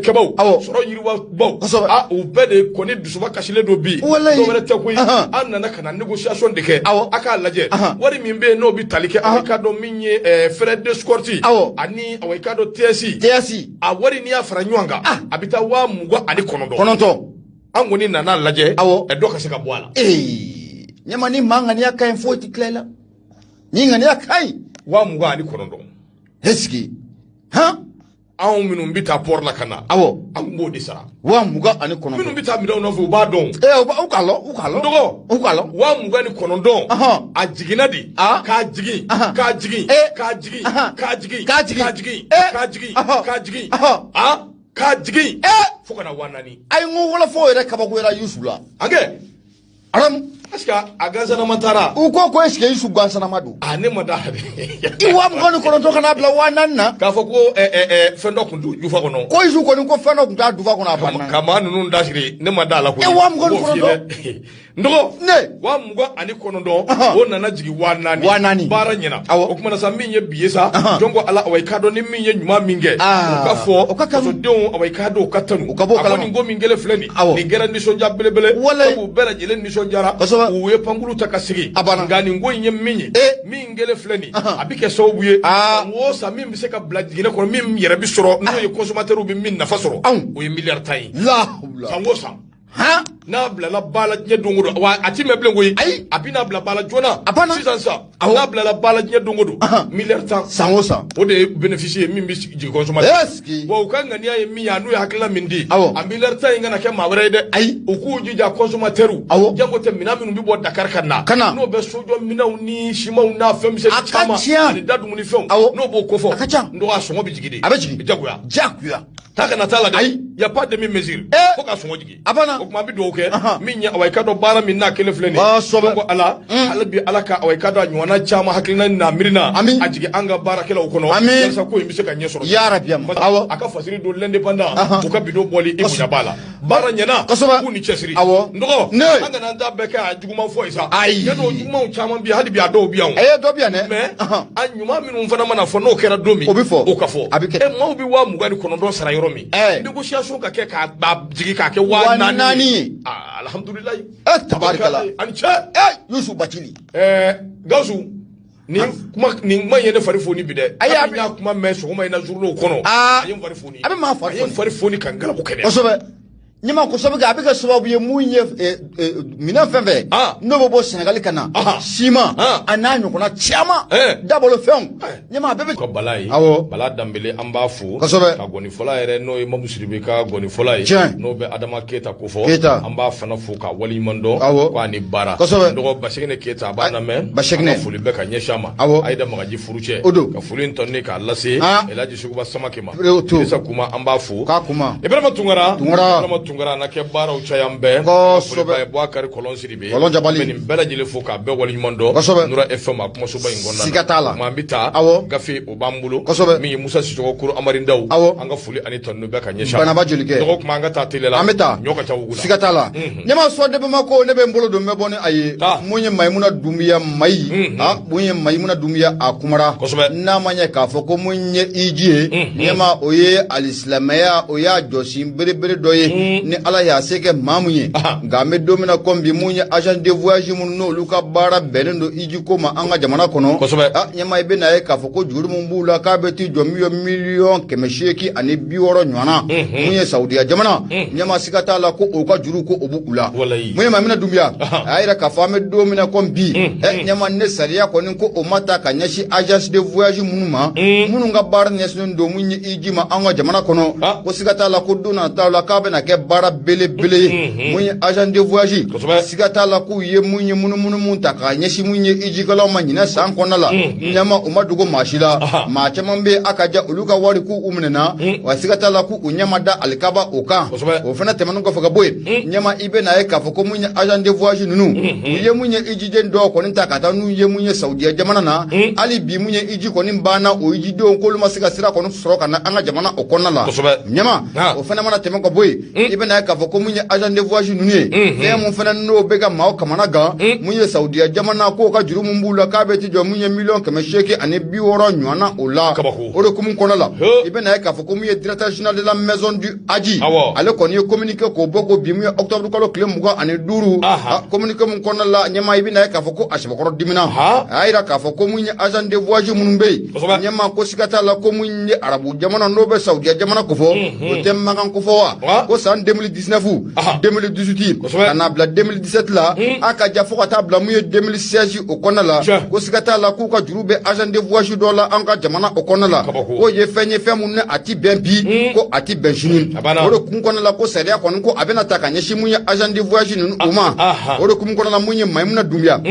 kɛbaw sɔrɔ yiriwabaw a u bɛɛ de kɔni dusuba kasilen don bi dɔwɛrɛ tɛ koyi an nana ka na négociation de kɛ a k'a lajɛ wari min bɛ yen n'o bɛ tali kɛ aw k'a dɔn min ye frais d'escorte ani aw k'a dɔn TSI a wari n'i y'a fara ɲɔgɔn kan a bɛ taa 29 an kɔni nana lajɛ dɔ ka se ka bɔ a la. Ɲɛma ni maa ŋaniya ka ɲi foyi tɛ tila i la ni ŋaniya ka ɲi 29 est-ce que han anw minnu bɛ taa port la ka na awɔ an b'o de sara 29 minnu bɛ taa minɛnw nɔfɛ u b'a dɔn u k'a lɔn u k'a lɔn dɔgɔ u k'a lɔn 29 a jiginna de k'a jigin k'a jigin k'a jigin k'a jigin k'a jigin k'a jigin k'a jigin k'a jigin a k'a jigin fo ka na 4000 ayi n ko wɔlɔfɔw yɛrɛ kabakoyara Yusu la an kɛ Aramu est-ce que a gansanama taara u ko est-ce que Yusu gansanama don a ne ma da la i 29 ka n'a bila 4000 na k'a fɔ ko fɛn dɔ tun t'u jufa kɔnɔ ko Yusu kɔni ko fɛn dɔ tun t'a jufa kɔnɔ a banna ka maa ninnu dasiri ne ma da la koyi 29 n dɔgɔ ne 29 o nana jigin 4000 baara ɲɛna o kuma na sa min ye bi ye sa jɔn ko ala awa i k'a dɔn ni min ye ɲuman min kɛ o ka fɔ fasodenw awa i k'a dɔn o ka tanu o ka bɔ o kalama a ko nin ko min kɛlen filɛ nin nin kɛra nisɔndiya belebele sabu bɛɛ lajɛlen nisɔndiyara u ye pankuru ta ka sigi nka nin ko in ye min ye min kɛlen filɛ nin a bɛ kɛ sababu ye san o san min bɛ se ka bila jiginɛ kɔnɔ min yɛrɛ bɛ sɔrɔ n'o ye consommateur bɛ min nafa sɔrɔ o ye miliyari 10 ye san o san n'a bilala ba la diɲɛ don o don wa a ti mɛn bilen koyi ayi a bɛna bila ba la joona a banna sisan sisan n'a bilala ba la diɲɛ don o don miliyari 10 san o san o de ye bénéfice ye min bɛ jigin consommateur wa u ka ŋaniya ye min ye a n'u ye hakilina min di a miliyari 10 in kana kɛ maa wɛrɛ ye dɛ ayi u k'u jija consommateur jango tɛ minɛn minnu bɛ bɔ Dakar ka na n'o bɛ sojɔ minɛnw ni simanw n'a fɛn misɛnnin caman ani da dumunifɛnw n'o b'o kofɔ a ka ca n dɔgɔ a sɔngɔ bɛ jigin de a bɛ jigin jagoya jagoya ta kana t'a la dɛ ayi y a pas demi mesure fo ka sɔngɔ jigin a banna o tuma an bɛ dugawu kɛ min ye awa i ka dɔn baara min n'a kelen filɛ nin ye ko ala hali bi ala ka awa i ka dɔn a ɲɔgɔnna caman hakilina n'a miirina a jigin an ka baarakɛlaw kɔnɔ walasa ko in bɛ se ka ɲɛ sɔrɔ yarabi awɔ a ka fasiri don l'indépendant u ka bidon bɔli i bonya b'a la baara ɲɛna k'u ni cɛsiri awɔ n dɔgɔ an kana an ta bɛɛ kɛ a juguman fɔ ye sa ayi yann'o jugumanw caman bɛ yen hali bi a dɔw bɛ yan o dɔ bɛ yan dɛ mais a ɲuman minnu fana mana fɔ n'o kɛra don min o bɛ fɔ o ka fɔ a bɛ kɛ maaw bɛ 29 sara yɔrɔ min négociation ka kɛ k'a jigin k'a kɛ 4000 ye alhamdulilayi tabarikala ani cɛ Yusu Bacili Gawusu nin kuma in ye ne fari foni bi dɛ ayi a y'a kuma mɛn sɔgɔma in na journaux kɔnɔ a ye n fari foni a bɛ maa fari a ye n fari foni ka n galabu kɛnɛya kosɛbɛ ɲɛma kosɛbɛ a bɛ kɛ sababu ye mun ye minɛn fɛn fɛn n'o bɛ bɔ Sɛnɛgali ka na siman a n'a ɲɔgɔnna caman dabalo fɛnw ɲɛma a bɛɛ bɛ. Ka bala ye awɔ Bala Danbele an b'a fo kosɛbɛ ka gɔnifɔla yɛrɛ n'o ye Mamu Sidibe ka gɔnifɔla ye tiɲɛ n'o bɛ Adama Keyita kofɔ Keyita an b'a fana fo k'a waleɲuman dɔn awɔ k'a ni baara kosɛbɛ dɔgɔ Baseginɛ Keyita a b'a lamɛn Baseginɛ an ka foli bɛ ka ɲɛsin a ma awɔ Ayida Magaji furucɛ o don ka foli in tɔni k'a lase Elhaji Seguba Samake ma Idrissa Kuma an b'a fo k'a kuma Ibrahima Tunkara Tunkara Ibrahima Tunkara n'a kɛ baaraw caya an bɛɛ kosɛbɛ Bouakari Kɔlɔn Sidibe Kɔlɔn Jabali bɛ nin bɛɛ lajɛlen fo k'a bɛɛ waleɲuman dɔn kosɛbɛ Nura FM a kumasoba in kɔnɔna na siga t'a la an bɛ taa awɔ gafe o b'an bolo kosɛbɛ min ye Musa Sisɔkɔ Koro Amari Ndaw awɔ an ka foli ani tanu bɛɛ ka ɲɛsin Banaba Jolikɛ dɔgɔ kuma an ka taa teliya la an bɛ taa ɲɔ ka ca wugu la siga t'a la ɲɛma sɔ de Bamako ne bɛ n bolo don n bɛ bɔ ni a ye mun ye Mayimuna Dunbiya Mayi a mun ye Mayimuna Dunbiya a kumara kosɛbɛ n'a ma ɲɛ k'a fɔ ko mun ye iji ye ɲɛma o ye alisilamɛya o y'a jɔsen belebele dɔ ye ni ala y'a se kɛ maa mun ye nka an bɛ don min na komi bi mun ye agence de voyage minnu n'olu ka baara bɛnnen don iji ko ma an ka jamana kɔnɔ kosɛbɛ ɲɛma i bɛ n'a ye k'a fɔ ko juru min b'u la k'a bɛ t'i jɔ 860 000 000 ɲɔgɔnna mun ye Saudiya jamana ɲɛma siga t'a la ko o ka juru ko o b'u la mun ye Mayimuna Dunbiya a y'a yira k'a fɔ an bɛ don min na komi bi ɲɛma ne sariya kɔni ko o ma ta ka ɲɛsin agence de voyage minnu ma minnu ka baara ɲɛsinnen don mun ye iji ma an ka jamana kɔnɔ ko siga t'a la ko don nataw la k'a bɛna kɛ baara belebele ye mun ye agence de voyage siga t'a la k'u ye mun ye munumunu mun ta k'a ɲɛsin mun ye ijikɛlaw ma ɲinɛ san kɔnɔna la ɲɛma u ma dogo maa si la maa caman bɛ a ka ja olu ka wari k'u u minɛna wa siga t'a la k'u ɲɛma da alikaba o kan o fana tɛmɛnen kɔfɛ ka bɔ yen ɲɛma i bɛ n'a ye k'a fɔ ko mun ye agent de voyage ninnu u ye mun ye ijiden dɔw kɔni ta ka taa n'u ye mun ye Saudiya jamana na hali bi mun ye iji kɔni banna o ijidenw k'olu ma se ka sira kɔni sɔrɔ ka na an ka jamana o kɔnɔna la ɲɛma o fana mana tɛmɛ ka bɔ yen i bɛna ye k'a fɔ ko mun ye agent de voyage ninnu ye, fɛn mun fana n'o bɛ ka maaw kamana gan, mun ye Saudiya jamana k'o ka juru mun b'u la k'a bɛ ti jɔ mun ye 860 miliyɔn ɲɔgɔnna o la. O de hukumu kɔnɔ la, i bɛna ye k'a fɔ ko mun ye directeur général de la maison du Hadji, ale kɔni ye communiqué k'o bɔ ko bi mun ye octobre kalo tile 25, communiqué mun kɔnɔna la, ɲɛmaa, i bɛna ye k'a fɔ ko a sɛbɛkɔrɔ dimina. A y'a yira k'a fɔ ko mun ye agent de voyage minnu bɛ yen, ɲɛmaa, ko siga t'a la ko mun ye arabu jamana n'o bɛ Saudiya jamana kofɔ, o tɛ Makan kofɔ wa, ko san 2019, 2018, ka n'a bila 2017 la, a ka ja fo ka taa bila mun ye 2016 o kɔnɔna la, ko siga t'a la k'u ka juru bɛ agent de voyage dɔ la an ka jamana o kɔnɔna la, k'o ye fɛn ye, fɛn mun ni a ti bɛn bi, ko a ti bɛn sini. O de kun kɔnɔna la, ko sariya kɔni ko a bɛna ta ka ɲɛsin mun ye agent de voyage ninnu o ma. O de kun kɔnɔna la, mun ye Mayimuna Dunbiya,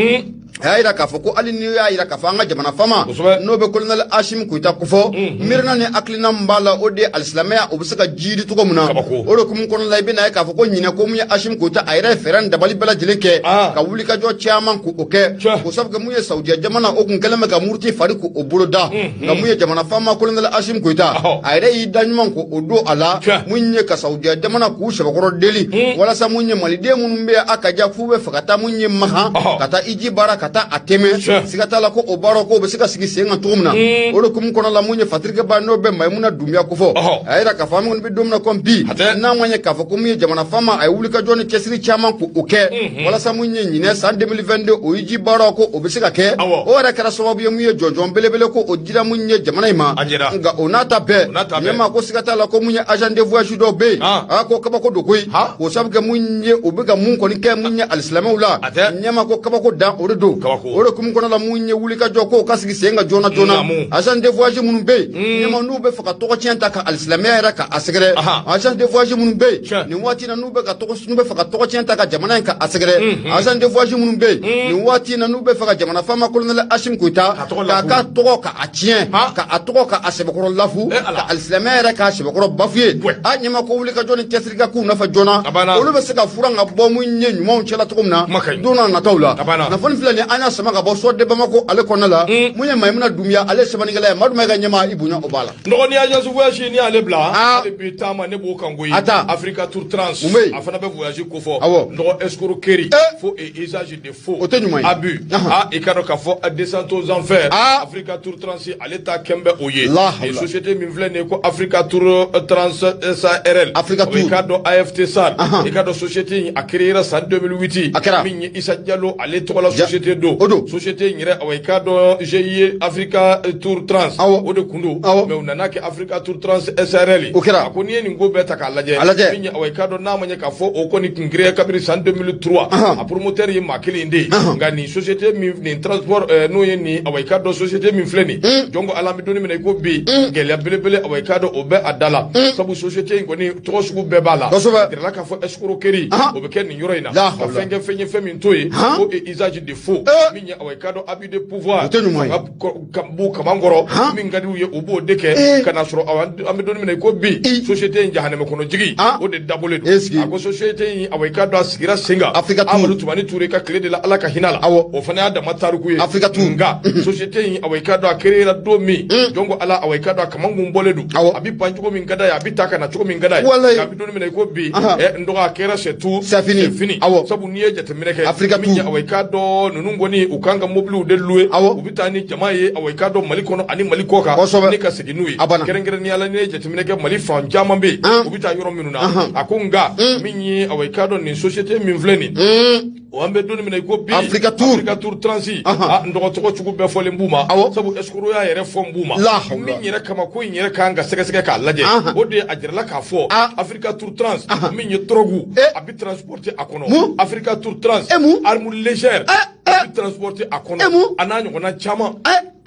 a y'a yira k'a fɔ ko hali n'i y'a yira k'a fɔ an ka jamana fama n'o bɛ colonel Assimi Goïta kofɔ, miirina ni hakilina min b'a la, o de ye alisilamɛya o bɛ se ka jiidi cogo min na. O de hukumu kɔnɔna la, i bɛna ye k'a fɔ ko ɲinɛ, ko mun ye Assimi Goïta, a yɛrɛ ye fɛɛrɛ ni dabali bɛɛ lajɛlen kɛ ka wulikajɔ caman k'o kɛ, k'o sabu kɛ mun ye Saudiya jamana o kun kɛlen bɛ ka muruti fari k'o bolo da. Nka mun ye jamana fama colonel Assimi Goïta, a yɛrɛ y'i da ɲuman k'o don a la, mun ye ka Saudiya jamana k'u sɛbɛkɔrɔ deli walasa mun ye maliden minnu bɛ yen, a ka ja k'u bɛ fɛ ka taa mun ye Makan, ka taa iji baara, ka taa a tɛmɛ, siga t'a la ko o baara k'o bɛ se ka sigi sen kan cogo min na. O de hukumu kɔnɔ la, mun ye Fatirikɛba n'o bɛ Mayimuna Dunbiya kofɔ, a yira k'a fɔ an kɔni bɛ don min na komi bi, n'a ma ɲɛ k'a fɔ ko mun ye jamana faama, a ye wulikajɔ ni cɛsiri caman k'o kɛ walasa mun ye ɲinɛ san 2022 o hiji baara ko o bɛ se ka kɛ. O yɛrɛ kɛra sababu ye mun ye jɔnjɔn belebele ko o dira mun ye jamana in ma. Nka o n'a ta bɛɛ, ɲɛmaa, ko siga t'a la ko mun ye agent de voyage dɔw bɛ yen, a ko kabako don koyi, k'o sabu kɛ mun ye u bɛ ka mun kɔni kɛ mun ye alisilamɛw la. Ɲɛmaa, ko kabako dan o de don. O de hukumu kɔnɔ la, mun ye wulikajɔ k'o ka sigi sen kan joona joona, agent de voyage minnu bɛ yen, ɲɛmaa, n'u bɛ fɛ ka tɔgɔ tiɲɛ ta ka alisilamɛya yɛrɛ ka a sɛgɛrɛ, agent de voyage minnu bɛ yen nin waati in na n'u bɛ ka tɔgɔ, n'u bɛ fɛ ka tɔgɔ tiɲɛ ta ka jamana in ka a sɛgɛrɛ, agent de voyage minnu bɛ yen nin waati in na n'u bɛ fɛ ka jamana faama colonel Assimi Goïta k'a ka tɔgɔ ka a tiɲɛ, ka a tɔgɔ ka a sɛbɛkɔrɔ lafu, ka alisilamɛya yɛrɛ k'a sɛbɛkɔrɔ bafuye, a ɲɛmaa, ko wulikajɔ ni cɛsiri ka k'u nɔfɛ joona, olu bɛ se ka furan ka bɔ mun ye ɲumanw cɛla cogo min na don n'a nataw la. Kunnafoni filɛ nin, an y'a sama ka bɔ Soir de Bamako ale kɔnɔna la. Mun ye Mayimuna Dunbiya, ale ye sɛbɛnnikɛla ye. Madu ma ka ɲɛmaa, i bonya o b'a la. Nɔgɔni agence voyage ni y'ale bila, hali bi taama ne b'o kan koyi. Africa Tour Trans, a fana bɛ voyage kofɔ. Nɔgɔ, escroquerie, faux et usage de faux, o tɛ ɲuman ye, abus. Ah, i ka dɔn k'a fɔ descente aux enfers, Africa Tour Trans ale ta kɛn bɛ o ye. Nin société min filɛ nin ye ko Africa Tour Trans SARL, Africa Tour, i ka dɔn AFT SAR, i ka dɔn société in a créé san 2008. A kɛra. Min ye Issa Diallo ale tɔgɔ la société don. O don. Société in yɛrɛ, awa, i ka dɔn GIE Africa Tour Trans, o de kun don, mais u nana kɛ Africa Tour Trans SARL. O kɛra. A ko n'i ye nin ko bɛɛ ta k'a lajɛ, a lajɛ, min ye, awa, i ka dɔn n'a ma ɲɛ k'a fɔ o kɔni kun créé kabini san 2003, a promoteur ye maa kelen de ye. Nka nin société min, nin transport n'o ye nin, awa, i ka dɔn société min filɛ nin, jɔn ko Ala, an bɛ don min na i ko bi, gɛlɛya belebele, awa, i ka dɔn o bɛ a da la, sabu société in kɔni tɔgɔ sugu bɛɛ b'a la. Jirala k'a fɔ escroquerie o bɛ kɛ nin yɔrɔ in na, ka fɛn kɛ fɛn ye fɛn min t'o ye, ko usage de faux, min ye, awa, i ka dɔn abus de pouvoir, o tɛ ɲuman ye, b'u kaman kɔrɔ, min ka di u ye u b'o de kɛ ka na sɔrɔ. Awa, an bɛ don min na i ko bi, société in jahanɛmɛ kɔnɔ jigi o de dabɔlen don. A ko société in, awa, i ka dɔn a sigira sen kan Amadu Tumani Ture ka tile de la, Ala ka hinɛ la, o fana y'a dama tariku ye. Africa Tour. Nka société in, awa, i ka dɔn a créé la don min, jɔn ko Ala, awa, i ka dɔn a kaman kun bɔlen don, a bɛ ban cogo min ka d'a ye, a bɛ ta ka na cogo min ka d'a ye. A bɛ don min na i ko bi, n dɔgɔ, a kɛra c'est tout, c'est fini, fini. Sabu n'i ye jateminɛ kɛ, Africa min ye, awa, i ka dɔn ninnu kɔni u kan ka mobiliw de louer, u bɛ taa ni jama ye, awa, i ka dɔn Mali kɔnɔ ani Mali kɔ kan, ni ka segin n'u ye. Kɛrɛnkɛrɛnnenya la, n'i ye jateminɛ kɛ, Mali fan caman bɛ yen u bɛ taa yɔrɔ minnu na. A ko nka min ye, awa, i ka dɔn nin société min filɛ nin, o an bɛ don min na i ko bi, Africa Tour, Africa Tour Transi, a n dɔgɔ, tɔgɔ cogo bɛɛ fɔlen b'u ma, sabu escroc ya yɛrɛ fɔ b'u ma. Min yɛrɛ kama ko in yɛrɛ kan ka sɛgɛsɛgɛ k'a lajɛ, o de ye a jirala k'a fɔ Africa Tour Trans, min ye drogue a bɛ transporter a kɔnɔ, Africa Tour Trans, arme légère a bɛ transporter a kɔnɔ, a n'a ɲɔgɔnna caman.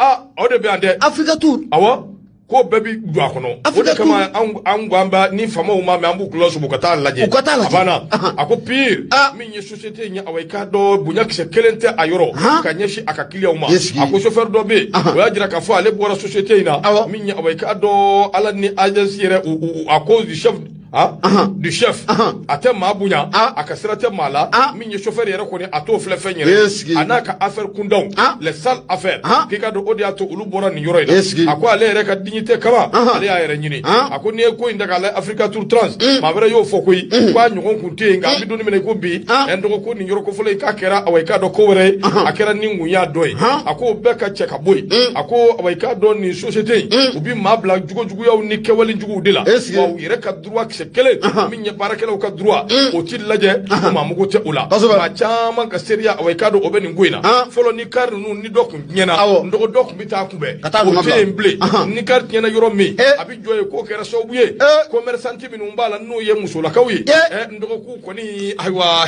A o de bɛ yan dɛ. Africa Tour. Awɔ, ko bɛɛ bi don a kɔnɔ. O de kama an ko an b'a ni faamaw ma mɛn, an b'u kula sobo ka taa lajɛ. U ka taa lajɛ. A banna. A ko pire, min ye société in ye, awa, i k'a dɔn bonya kisɛ kelen tɛ a yɔrɔ ka ɲɛsin a ka clients ma. A ko chauffeur dɔ bɛ yen, o y'a jira k'a fɔ ale bɔra société in na, min ye, awa, i k'a dɔn Ala ni agence yɛrɛ à cause du chef Du chef a tɛ maa bonya, a ka sira tɛ maa la. Min ye chauffeur yɛrɛ kɔni, a t'o filɛ fɛn yɛrɛ, a n'a ka affaire kundanw, les sales affaires, k'i ka dɔn o de y'a to olu bɔra nin yɔrɔ in na. A ko ale yɛrɛ ka dignité kama, ale y'a yɛrɛ ɲini. A ko n'i ye ko in ta k'a lajɛ, Africa Tour Trans, maa wɛrɛ y'o fɔ koyi, k'a ɲɔgɔn kun tɛ yen. Nka an bɛ don min na i ko bi, n dɔgɔ, ko nin yɔrɔ ko fɔlɔ in k'a kɛra, awa, i k'a dɔn ko wɛrɛ ye, a kɛra ni kun y'a dɔ ye. A ko bɛɛ ka cɛ ka bɔ yen. A ko, awa, i k'a dɔn nin société in, u bi maa bila jogojuguyaw ni kɛwale juguw de la, wa u yɛrɛ ka droit kisɛ kelen min ye baarakɛlaw ka droit, o ti lajɛ, o maa mago tɛ o la. Maa caman ka seriya, awa, i k'a dɔn o bɛ nin ko in na. Fɔlɔ, ni kari ninnu ni dɔ kun tiɲɛna, n dɔgɔ, dɔ kun bɛ taa kunbɛn, o tɛ yen bilen. Ni kari tiɲɛna yɔrɔ min, a bɛ jɔ yen. K'o kɛra sababu ye, commerçant minnu b'a la, n'o ye musolakaw ye, n dɔgɔ, k'u kɔni, ayiwa,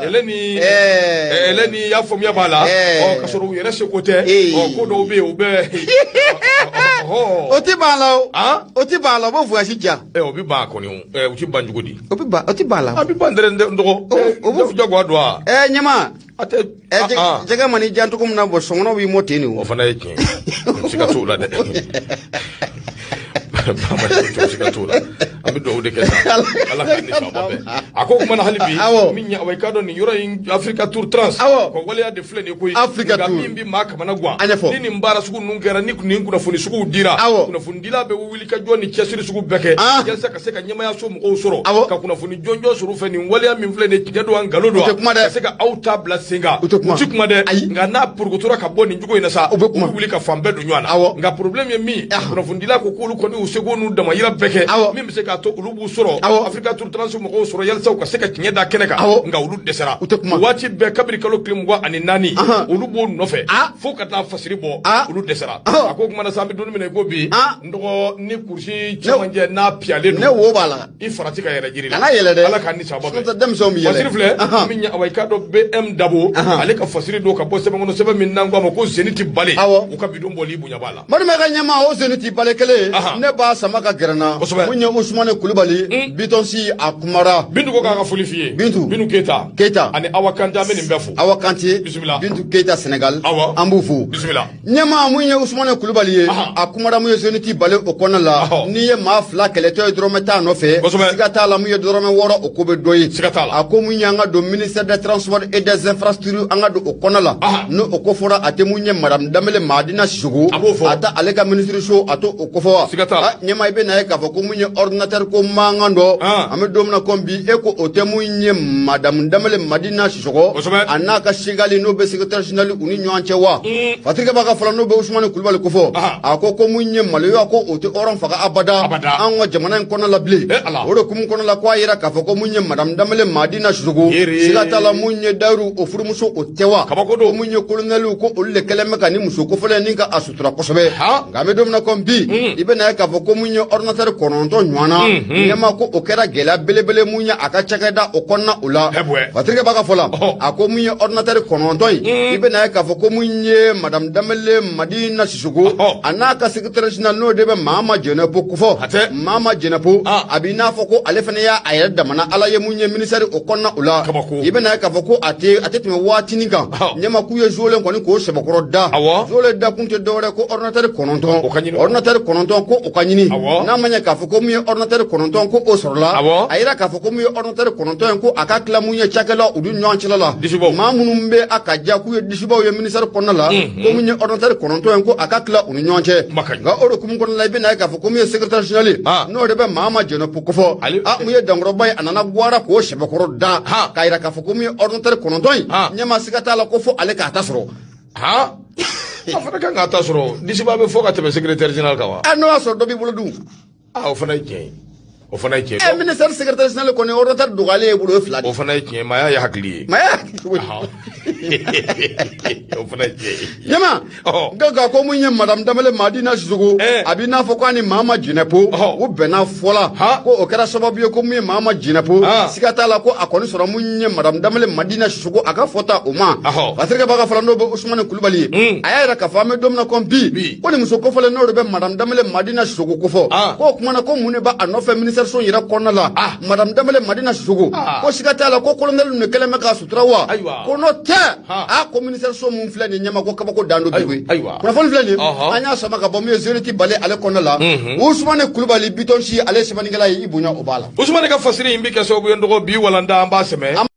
ele ni ele ni y'a faamuya b'a la, ɔ, ka sɔrɔ u yɛrɛ seko tɛ. Ɔ, ko dɔw bɛ yen, u bɛ O ti ban la o. O ti ban la, o b'o voyage diya. O bɛ ban kɔni o, u ti ban cogo di? O bɛ ban, o ti ban la. A bɛ ban dɛrɛ, n dɔgɔ, jagoya don wa? Ɲɛma. A tɛ. Jɛgɛ man n'i jan cogo min na, bɔn, sɔngɔnɔ b'i mɔ ten de o. O fana ye tiɲɛ ye, siga t'o la dɛ. Siga t'o la, an bɛ dugawu de kɛ sa, Ala ka ni sababa bɛn. A ko kuma na hali bi, min ye, awa, i k'a dɔn nin yɔrɔ in, Africa Tour Trans, ko waleya de filɛ nin ye koyi. Africa Nka Tour. Min bɛ maa kamana gan, A ɲɛfɔ. ni nin baara sugu ninnu kɛra, ni nin kunnafoni suguw dira, kunnafonidila bɛ wuli ka jɔ ni cɛsiri sugu bɛɛ kɛ yalisa ka se ka ɲɛmayaso mɔgɔw sɔrɔ, ka kunnafoni jɔnjɔn sɔrɔ u fɛ, nin waleya min filɛ nin ye, tiɲɛ don wa, nkalon don U tɛ kuma dɛ. Ka se ka aw ta bila sen kan. U tɛ kuma. U tɛ kuma dɛ. Ayi. Nka n'a porokotora ka bɔ nin cogo in na sa, U bɛ kuma. U bɛ wuli ka fan bɛɛ don ɲɔgɔn na. Nka problème ye min ye, kunnafonidila ko k'olu kɔni y'u seko n'u damayira bɛɛ kɛ, min bɛ se k'a to olu b'u sɔrɔ, Africa Tour Trans mɔgɔw sɔrɔ, yalisa u ka se ka tiɲɛ da kɛnɛ kan. Nka olu dɛsɛra. U tɛ kuma. Waati bɛɛ, kabini kalo tile 24, olu b'o nɔfɛ fo ka taa fasiri bɔ, olu dɛsɛra. A ko kuma na sa, an bɛ don min na i ko bi, n dɔgɔ, ni kurusi cɛmancɛ n'a piyalen Ne don, wo b'a la. I farati ka yɛlɛ jiri la. Kana yɛlɛ dɛ. Ala k'an ni sababa bɛn. N'o tɛ denmisɛnw bɛ yɛlɛ. Fasiri filɛ min ye, awa, i k'a dɔn BM Dabo, ale ka fasiri don ka bɔ sɛbɛn kɔnɔ, sɛbɛn min n'an ko a ma ko Zenith Bale, u ka bidon bɔli bonya b'a la. Madumɛ ka ɲɛma, o Zenith Bale kelen, ne b'a sama ka gɛrɛ n na. Mun ye Usumani Kulubali Bitonsi, a kumara. Bintu ko k'a ka foli f'i ye. Bintu. Bintu Keyita. Keyita. Ani Awa Kante, an bɛ nin bɛɛ fo. Awa Kante. Bisimila. Bintu Keyita Senegal. An b'u fo. Bisimila. Ɲɛma, mun ye Usumani Kulubali ye, a kumara mun ye Zenith Bale o kɔnɔna la. N'i ye maa fila kɛlɛtɔ ye, dɔrɔmɛ t'a nɔfɛ. Siga t'a la, mun ye dɔrɔmɛ 6, o ko bɛ dɔ ye. Siga t'a la. A ko mun ye an ka don ministère des transports et des infrastructures, an ka don o kɔnɔna la, n'o o ko fɔra, a tɛ mun ye madame Danbele Madina Sisoko, A b'o fɔ. a ta ale ka ministre so, a t'o o ko fɔ wa? Siga t'a la. Ɲɛma, i bɛ na ye k'a fɔ ko mun ye ordinateur ko mankan dɔ, an bɛ don min na komi bi, e ko o tɛ mun ye madame Danbele Madina Sisoko, a n'a ka segali, n'o bɛ secrétaire général, u ni ɲɔgɔn cɛ wa? Fatirikɛ b'a ka fɔlɔ, n'o bɛ Usumani Kulubali ko fɔ, a ko ko mun ye maloya, ko o tɛ hɔrɔn faga abada Abada. an ka jamana in kɔnɔ la bilen. Eh, Ala. O de kumu kɔnɔ la, ko a yira k'a fɔ ko mun ye madame Danbele Madina Sisoko, Yere. siga t'a la, mun ye Dayiru o furumuso, o tɛ wa? Kabako don. Ko mun ye colonel, ko olu de kɛlen bɛ ka ni muso kofɔlen ni ka a sutura kosɛbɛ. Nka an bɛ don min na komi bi, i bɛ na ye k'a fɔ ko mun ye ordinateur 9 ɲɔgɔn na, ɲɛma, ko o kɛra gɛlɛya belebele mun ye a ka cakɛda o kɔnɔna o la. Hɛbwɛ. Fatirikɛ b'a ka fɔ la, a ko mun ye ordinateur 9 ye, i bɛ na ye k'a fɔ ko mun ye madame Danbele Madina Sisoko, a n'a ka secrétaire général, n'o de bɛ Mama Jɛnɛpo kofɔ. A tɛ. Mama Jɛnɛpo, a b'i n'a fɔ ko ale fana y'a a yɛrɛ damana ala ye mun ye ministère o kɔnɔna o la. Kabako. I bɛ na ye k'a fɔ ko a tɛ tɛmɛ waatinin kan, ɲɛma, k'u ye zolen kɔni k'o sɛbɛkɔrɔ da. Zolen da kun tɛ dɔwɛrɛ ko ordinateur 9. O ka ɲini. Ordinateur 9, ko o ka ɲini. N'a ma ɲɛ k'a fɔ ko mun ye ordinateur 9, ko o sɔrɔla, a yira k'a fɔ ko mun ye ordinateur 9 ye, ko a ka tila mun ye cakɛla u ni ɲɔgɔn cɛla la. Disibaw. Maa minnu bɛ a ka ja k'u ye disibaw ye ministère kɔnɔna la, ko mun ye ordinateur 9 ye, ko a ka tila u ni ɲɔgɔn cɛ. Kuma ka ɲi. Nka o de kumu kɔnɔna la, i bɛ na ye k'a fɔ ko mun ye secrétaire général ye, n'o de bɛ Mama Jɛnɛpo kofɔ, mun ye dankɔrɔba ye, a nana gwara k'o sɛbɛkɔrɔ da, k'a yira k'a fɔ ko mun ye ordinateur 9 ye, ɲɛma, siga t'a la ko fo ale k'a ta sɔrɔ. A fana kan k'a ta sɔrɔ, disiba bɛ fɔ ka tɛmɛ secrétaire général kan wa? N'o y'a sɔrɔ dɔ b'i bolo dun. O fana ye tiɲɛ ye, o fana ye tiɲɛ ye. Ministère secrétaire général kɔni, ordinateur dɔgɔyalen ye bolo, o ye fila de O ye. fana ye tiɲɛ ye, maaya ye hakili ye. Maya. O fana ye tiɲɛ ye. Ɲɛma, nka ko mun ye madame Danbele Madina Sisoko, a b'i n'a fɔ ko a ni Mama Jɛnɛpo, u bɛnna fɔ la, ko o kɛra sababu ye ko mun ye Mama Jɛnɛpo, siga t'a la ko a kɔni sɔrɔ mun ye madame Danbele Madina Sisoko, a ka fɔta o ma. Fatirikɛ b'a ka fɔla, n'o bɛ Usumani Kulubali ye, a y'a yira k'a fɔ an bɛ don min na komi bi, ko nin muso kofɔlen, n'o de bɛ madame Danbele Madina Sisoko kofɔ, k'o kumana ko mun de b'a nɔfɛ ministère ministère so yɛrɛ kɔnɔna la, madame Danbele Madina Sisoko, ko siga t'a la ko colonel ninnu kɛlen bɛ k'a sutura wa, ko n'o tɛ, a ko ministère so mun filɛ nin ɲɛma, ko kabako dan don bi koyi. Kunnafoni filɛ nin, an y'a sama ka bɔ min ye Zeriti Bale ale kɔnɔna la. Usumani Kulubali Bitonsi, ale ye sɛbɛnnikɛla ye, i bonya o b'a la. Usumani ka fasiri in bɛ kɛ sababu ye, n dɔgɔ, bi walanda an b'a sɛmɛ.